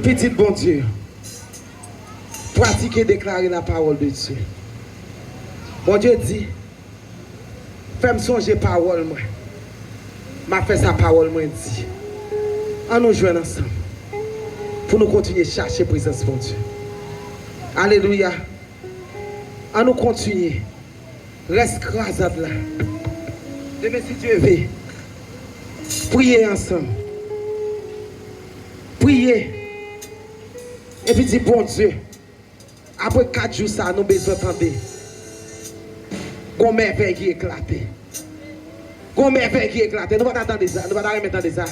pitit Bondye, Pratike, deklare la parole de Dieu. Bondye di, fè m sonje pawòl mwen. M ap fè sa pawòl mwen di. An nou jwenn ansanm pou nou kontinye chache prezans Bondye. Alelouya. An nou kontinye. Rès krazad la. Demen, si Dye ve, priye ansanm. Priye. Epi di, Bondye, apre kat jou sa, nou bezwen tande gon mèvèy ki eklate. Gon mèvèy ki eklate. Nou pa ta tande sa. Nou pa ta renmen tande sa.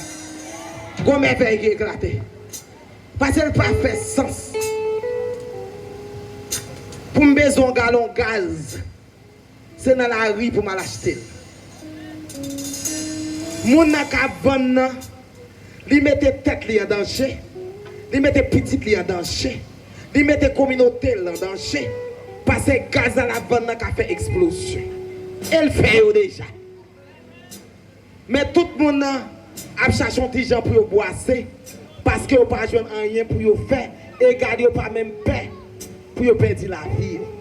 Gon mèvèy ki eklate. Paske l pa fè sans pou m bezwen yon galon gaz. Se nan lari pou m al achte l. Moun nan k ap vann nan, li mete tèt li an danje, li mete pitit li an danje, li mete kominote l an danje, paske gaz la l ap vann nan ka fè eksplozyon. E l fè yo deja. Men tout moun nan ap chache yon ti jan pou yo bwase, paske yo pa jwenn anyen pou yo fè, egal yo pa menm pè pou yo pèdi lavi yo.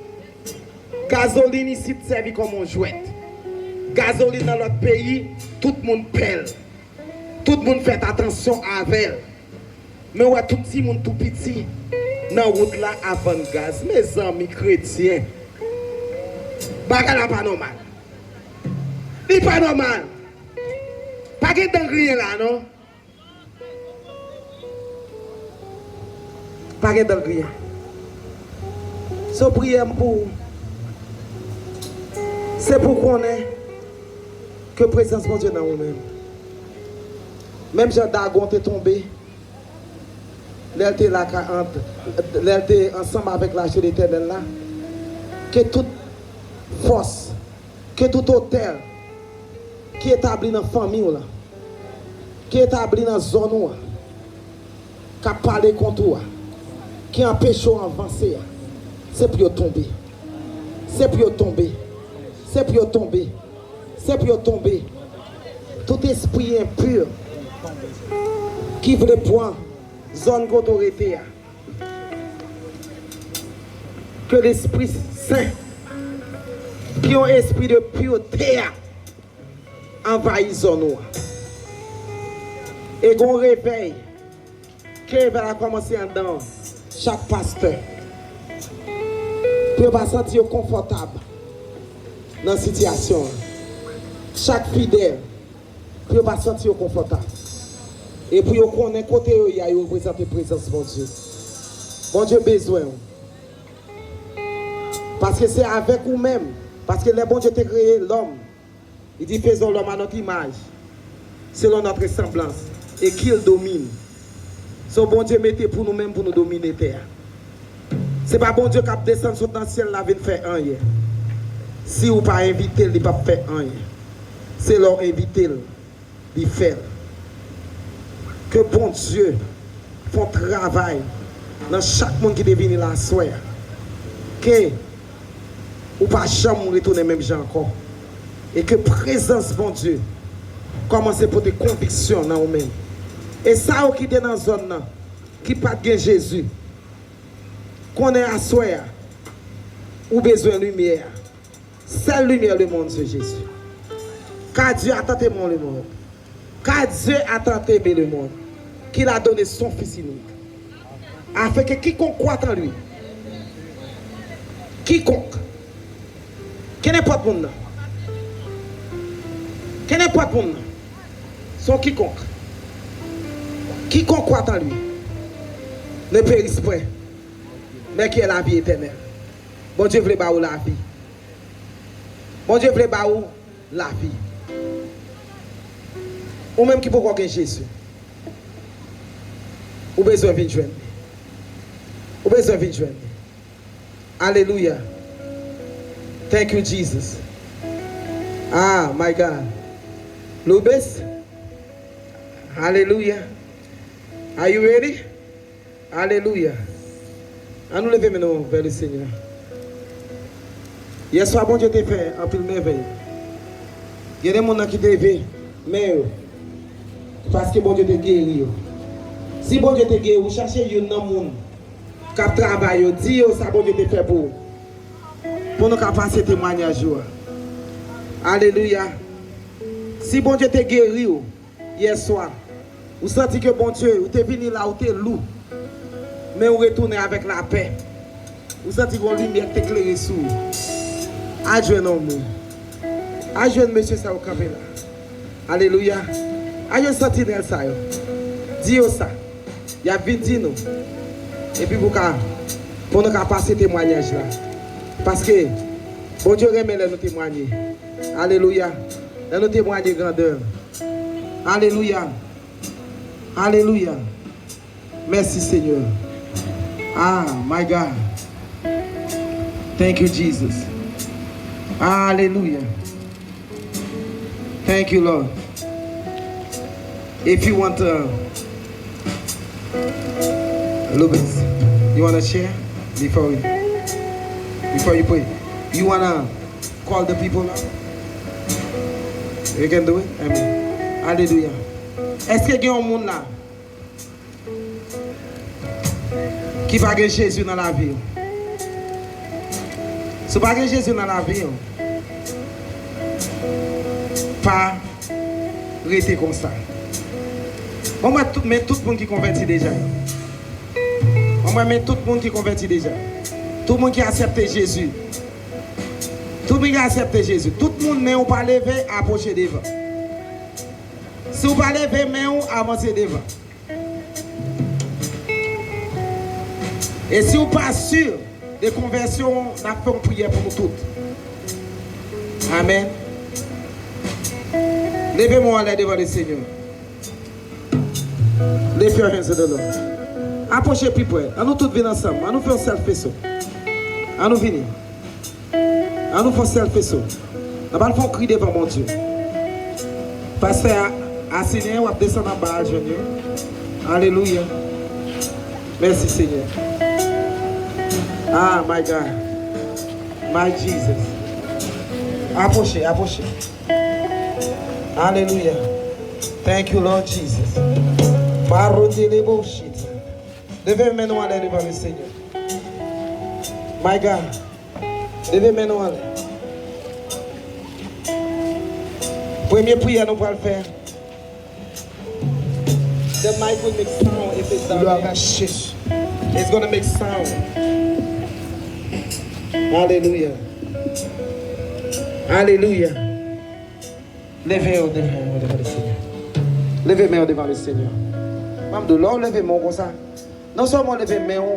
Gazolin isit sèvi kòm yon jwèt. Gazolin nan lòt peyi, tout moun pè l. Tout moun fèt atansyon avè l. Men w wè tout timoun tou piti nan wout la ap vann gaz. Mezanmi, kretyen, bagay la pa nòmal. Li pa nòmal. Pa gen dan griyen la, non. Pa gen dan griyen. So, priyè m pou ou, se pou w konnen ke prezans Bondye nan ou menm. Menm jan Dagon te tonbe, lè l te lakay, ant, lè l te ansanm avèk lache Letènèl la, ke tout fòs, ke tout otèl ki etabli nan fanmi w lan, ki etabli nan zòn ou an, k ap pale kont ou a, ki anpeche w avanse a, se pou yo tonbe. Se pou yo tonbe. Se pou yo tonbe. Se pou yo tonbe. Tout espri enpi ki vle pran zòn kote w rete a, ke Lespri Sen, ki yon espri de purete a, anvayi zòn ou an. E gon revèy, ke revèy la kòmanse anndan chak pastè, pou yo pa santi yo konfòtab nan sitiyasyon an. Chak fidèl, pou yo pa santi yo konfòtab. E pou yo konnen kote yo ye a, yo reprezante prezans Bondye. Bondye bezwen w. Paske se avèk ou menm. Paske lè Bondye te kreye lòm, li di, faisons l'homme à notre image, selon notre ressemblance, et qu'il domine. So, Bondye mete pou nou menm pou nou domine tè a. Se pa Bondye k ap desann sot nan syèl la vin fè anyen. Si ou pa envite l, li p ap fè anyen. Se lè w envite l, li fè l. Ke Bondye fè yon travay nan chak moun ki te vini la aswè a. Ke ou pa janm retounen menm jan ankò. E ke prezans Bondye kòmanse pote konviksyon nan ou menm. E sa yo ki te nan zòn nan, ki pa t gen Jezi, konnen aswè a, ou bezwen limyè a. Seule lumière du monde, c'est Jésus. Car Dieu a tant aimé le monde, car Dieu a tant aimé le monde, qu'il a donné son Fils unique, afin que quiconque croit en lui, quiconque, kenenpòt moun nan, kenenpòt moun nan, son quiconque, quiconque croit en lui, ne périsse point, mais qu'il ait la vie éternelle. Bondye vle ba ou lavi. Bondye vle ba ou lavi. Ou menm ki poko gen Jezi, ou bezwen vin jwenn li. Ou bezwen vin jwenn li. Alelouya. Thank you, Jesus. Ah, my God. Lubis. Alelouya. Are you ready? Alelouya. Ann nou leve men nou vè le Senyè. Yèswa, Bondye te fè anpil mèvèy. Gen de moun nan ki te leve men yo, paske Bondye te geri yo. Si Bondye te geri ou, chache youn nan moun k ap travay yo, di yo sa Bondye te fè pou ou. Pou nou ka pase temwayaj yo a. Alelouya. Si Bondye te geri w yè swa, ou santi ke Bondye, ou te vini la, ou te lou, men ou retounen avèk lapè. Ou santi gon limyè ki te klere sou ou. Al jwenn yon moun. Al jwenn mesye sa yo kanpe la. Alelouya. Al jwenn santinèl sa yo. Di yo sa. Y ap vin di nou. Epi pou ka, pou nou ka pase temwayaj la. Paske Bondye renmen lè nou temwaye. Alelouya. Lè nou temwaye grandè. Alelouya. Alelouya. Mèsi, Senyè. Ah, my God. Thank you, Jesus. Alelouya. Thank you, Lord. If you want to, Lubis, you want to share before we, before you pray? You want to call the people up? You can do it? Amen. Alelouya. Èske gen yon moun la ki pa gen Jezi nan lavi w? Si w pa gen Jezi nan lavi w, pa rete konsa. Mwen, mwen, tout, men tout moun ki konvèti deja yo. Mwen, mwen, men tout moun ki konvèti deja. Tout moun ki aksepte Jezi. Tout moun ki aksepte Jezi. Tout moun, men ou pa leve, apwoche devan. Si w pa leve men w, avanse devan. E si w pa si de konvèsyon w, n ap fè yon priyè pou nou tout. Amèn. Leve men w anlè devan Lesenyè. Lift your hands to the Lord. Apwoche pi pre. An nou tout vin ansanm. An nou fè yon sèl feso. An nou vini. An nou fè yon sèl feso. N ap al fè yon kri devan Bondye. Pastè a, Asenyen, w ap desann anba a jwenn yo. Alelouya. Mèsi, Senyè. Ah, my God. My Jesus. Apwoche, apwoche. Alelouya. Thank you, Lord Jesus. Parodele boshit. Leve men nou anlè devan Lesenyè. My God. Leve men nou anlè. Premye priyè nou pral fè. The mic will make sound if it's down there. It's gonna make sound. Alelouya. Alelouya. Leve yo devan, devan Lesenyè. Leve men yo devan Lesenyè. Ban m di w, lè w leve men w konsa, non sèlman w leve men w,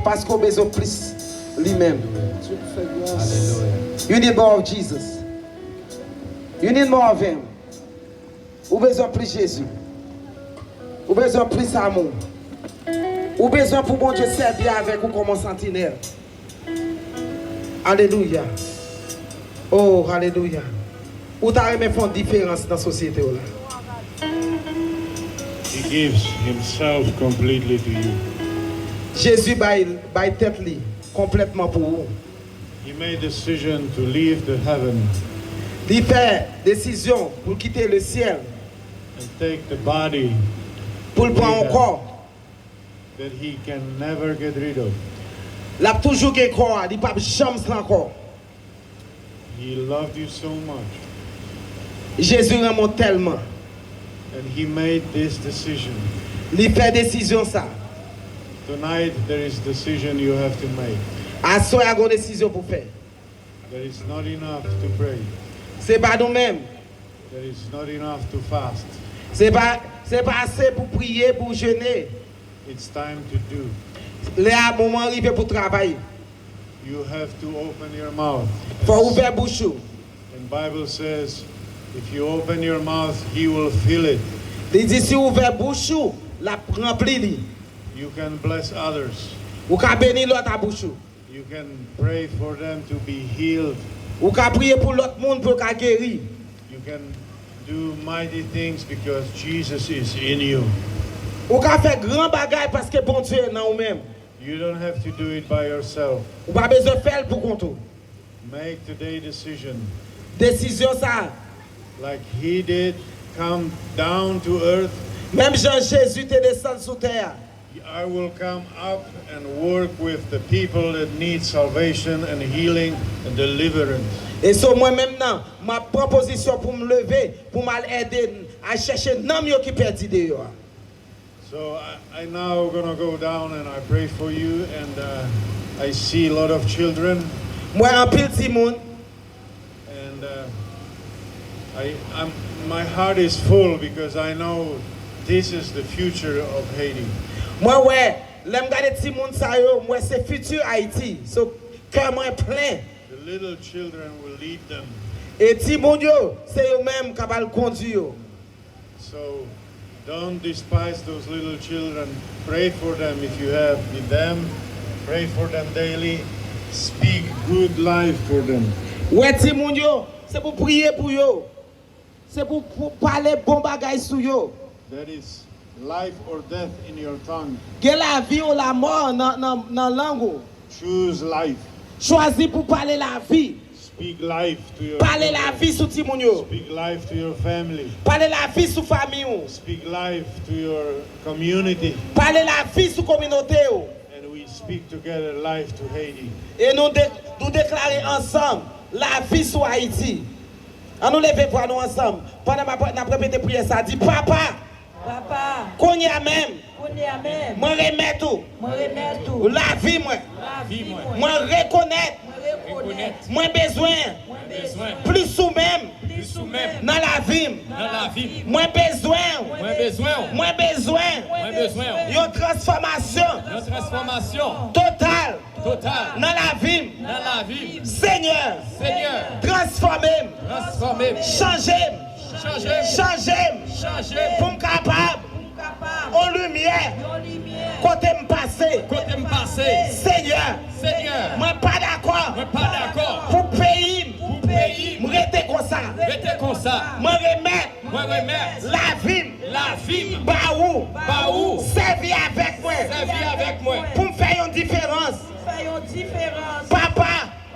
paske w bezwen plis li menm. Alelouya. You need more of Jesus. You need more of him. Ou bezwen plis Jezi. Ou bezwen plis amou. Ou bezwen pou Bondye sèvi avèk ou kòm yon santinèl. Alelouya. Oh, alelouya. Ou ta renmen fè yon diferans nan sosyete w la. He gives himself completely to you. Jezi bay, bay tèt li konplètman pou ou. He made decision to leave the heaven. Li fè desizyon pou l kite le syèl. And take the body. Pou l pran yon kò. That he can never get rid of. L ap toujou gen kò a, li p ap janm san kò. He loved you so much. Jezi renmen w tèlman. And he made this decision. Li fè desizyon sa. Tonight, there is decision you have to make. Aswè a, gon desizyon pou fè. There is not enough to pray. Se pa nou menm. There is not enough to fast. Se pa, se pa ase pou priye, pou jene. It's time to do. Lè a, moman an rive pou travay. You have to open your mouth. Fò w ouvè bouch ou. And Bible says, if you open your mouth, he will fill it. Li di, si w ouvè bouch ou, l ap ranpli li. You can bless others. Ou ka beni lòt a bouch ou. You can pray for them to be healed. Ou ka priye pou lòt moun pou yo ka geri. You can do mighty things because Jesus is in you. Ou ka fè gran bagay paske Bondye nan ou menm. You don't have to do it by yourself. Ou pa bezwen fè l pou kont ou. Make today decision. Desizyon sa a. Like he did, come down to earth. Menm jan Jezi te desann sou tè a. I will come up and work with the people that need salvation and healing and deliverance. E so mwen menm nan, m ap pran pozisyon pou m leve, pou m al ede, al chèche nanm yo ki pèdi deyò a. So I, I now gonna go down and I pray for you, and uh, I see a lot of children. M wè anpil timoun. And uh, I, I'm, my heart is full because I know this is the future of Haiti. Mwen wè, lè m gade timoun sa yo, m wè se fiti Ayiti. So, kè mwen plen. The little children will lead them. E timoun yo, se yo menm k ap al kondui yo. So don't despise those little children. Pray for them if you have with them. Pray for them daily. Speak good life for them. Wè timoun yo, se pou priye pou yo. Se pou, pou pale bon bagay sou yo. That is life or death in your tongue. Gen lavi ou lamò nan, nan, nan lang ou. Choose life. Chwazi pou pale lavi. Speak life to your Pale children. Lavi sou timoun yo. Speak life to your family. Pale lavi sou fanmi w. Speak life to your community. Pale lavi sou kominote w. And we speak together life to Haiti. E nou, de, nou deklare ansanm lavi sou Ayiti. An nou leve vwa nou ansanm. Pandan n ap, n ap repete priyè sa, di, Papa, Papa, kounye a menm, kounye a menm, mwen remèt ou mwen remèt ou lavi mwen. Lavi mwen. Mwen rekonèt Mwen rekonèt mwen bezwen mwen bezwen plis ou menm plis ou menm nan lavi m. nan lavi m. Mwen bezwen Mwen bezwen mwen bezwen Mwen bezwen yon transfòmasyon yon transfòmasyon total total nan lavi m. Nan lavi m. Senyè, Senyè, transfòme m, transfòme m. Chanje m, Chanje m. Chanje m, Chanje m. Pou m kapab Pou m kapab. yon limyè Yon limyè. Kote m pase. Kote m pase. Senyè, Senyè, mwen pa dakò mwen pa dakò. Pou peyi m, Pou peyi m. Rete konsa. Rete konsa. Mwen remèt Mwen remèt. Lavi m. Lavi m. Ba ou. Ba ou. Sèvi avèk mwen. Sèvi avèk mwen. Pou m fè yon diferans. Fè yon diferans. Papa.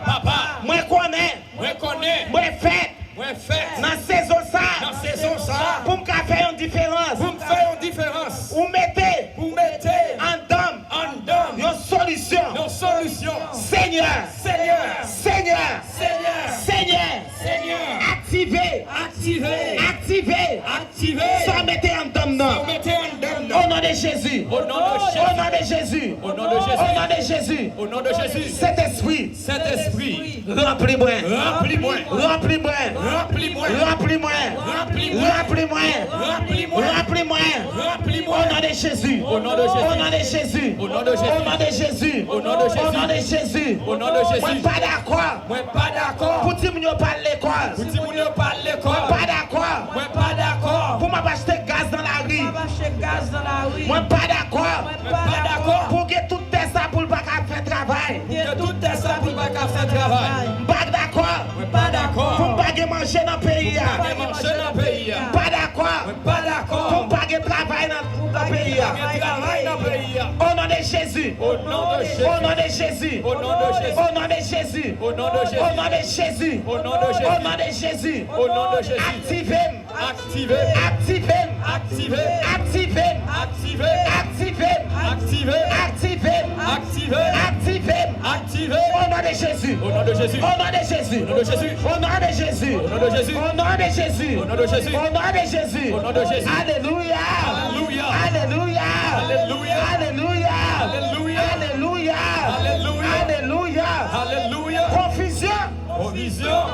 Papa. Mwen konnen. Mwen konnen. Mwen fèt. Mwen fèt. Nan sezon sa. Nan sezon sa. Pou m ka fè yon diferans. Pou m fè yon diferans. Ou mete. Ou mete. Anndan m. Anndan m. Yon solisyon. Yon solisyon. Senyè. Senyè. Senyè. Senyè. Senyè. Senyè. Aktive. Aktive. Aktive. Aktive. Sa w mete anndan m nan. Sa w mete anndan m nan. O non de Jezi. O non de Jezi. O non de Jezi. O non de Jezi. O non de Jezi. O non de Jezi. Sentespri. Sentespri. Ranpli mwen. Ranpli mwen. Ranpli mwen. Ranpli mwen. Ranpli mwen. Ranpli mwen. Ranpli mwen. Ranpli mwen. Ranpli mwen. Ranpli O mwen. non de Jezi. O non de Jezi. O non de Jezi. O non de Jezi. O non de Jezi. O non de Jezi. O non de Jezi. O non de Jezi. Mwen pa dakò. Mwen pa dakò. Pou timoun yo pa al lekòl. Pou timoun yo pa al lekòl. Mwen pa dakò. Mwen pa dakò. Pou m ap achte gaz nan lari. Pou m ap achte gaz nan lari. Mwen pa dakò. Mwen pa dakò. Pou gen tout tè sa pou l pa ka fè travay. Pou gen tout tè sa pou l pa ka fè travay. M pa dakò. Mwen pa dakò. Pou m pa gen manje nan peyi a. Pou m pa gen manje nan peyi a. M pa dakò. Mwen pa dakò. Pou m pa gen travay nan, nan peyi a. Gen travay nan peyi a. O non de Jezi. O non de Jezi. O non de Jezi. O non de Jezi. O non de Jezi. O non de Jezi. O non de Jezi. O non de Jezi. O non de Jezi. O non de Jezi. Aktive m. Aktive. Aktive m. Aktive. Aktive m. Aktive. Aktive m. Aktive. Aktive m. Aktive. Aktive m. Aktive. O non de Jezi. O non de Jezi. O non de Jezi. O non de Jezi. O non de Jezi. O non de Jezi. O non de Jezi. O non de Jezi. O non de Jezi. O non de Jezi. Alelouya. Alelouya. Alelouya. Alelouya. Alelouya. Alelouya. Alelouya. Alelouya. Alelouya. Alelouya. Konfizyon. Konfizyon.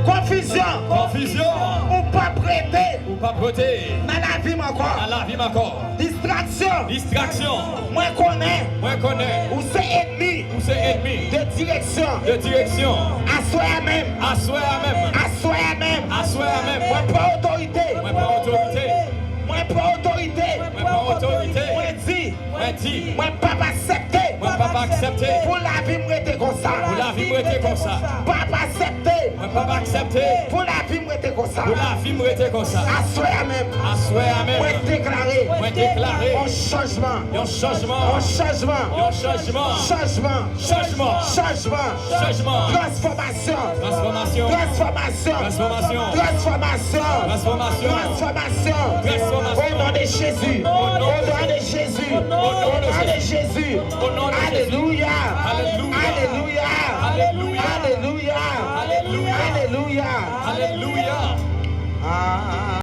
Konfizyon. Konfizyon. Ou p ap rete Ou p ap rete nan lavi m ankò. Nan lavi m ankò. Distraksyon. Distraksyon. Mwen konnen. Mwen konnen. Ou se ènmi. Ou se ènmi. De direksyon. De direksyon. Aswè a menm. Aswè a menm. Aswè a menm. Aswè a menm. Mwen pran otorite. Mwen pran otorite. Mwen pran otorite. Mwen pran otorite. Mwen di. Mwen di. Mwen p ap aksepte. Mwen p ap aksepte. Pou lavi m rete konsa. Pou lavi m rete konsa. P ap aksepte. Mwen p ap aksepte. Pou lavi m rete konsa. Pou lavi m rete konsa. Aswè a menm. Aswè a menm. Mwen deklare. Mwen deklare. Yon chanjman. Yon chanjman. Yon chanjman. Yon chanjman. Chanjman. Chanjman. Chanjman. Chanjman. Transfòmasyon. Transfòmasyon. Transfòmasyon. Transfòmasyon. Transfòmasyon. Transfòmasyon. Transfòmasyon. Transfòmasyon. O non de Jezi. O non de O non de Jezi. O non de Jésus. Au nom de Jésus. Alléluia. Alléluia. Alléluia. Alléluia. Alléluia. Alléluia. Alléluia. Alléluia. Ah.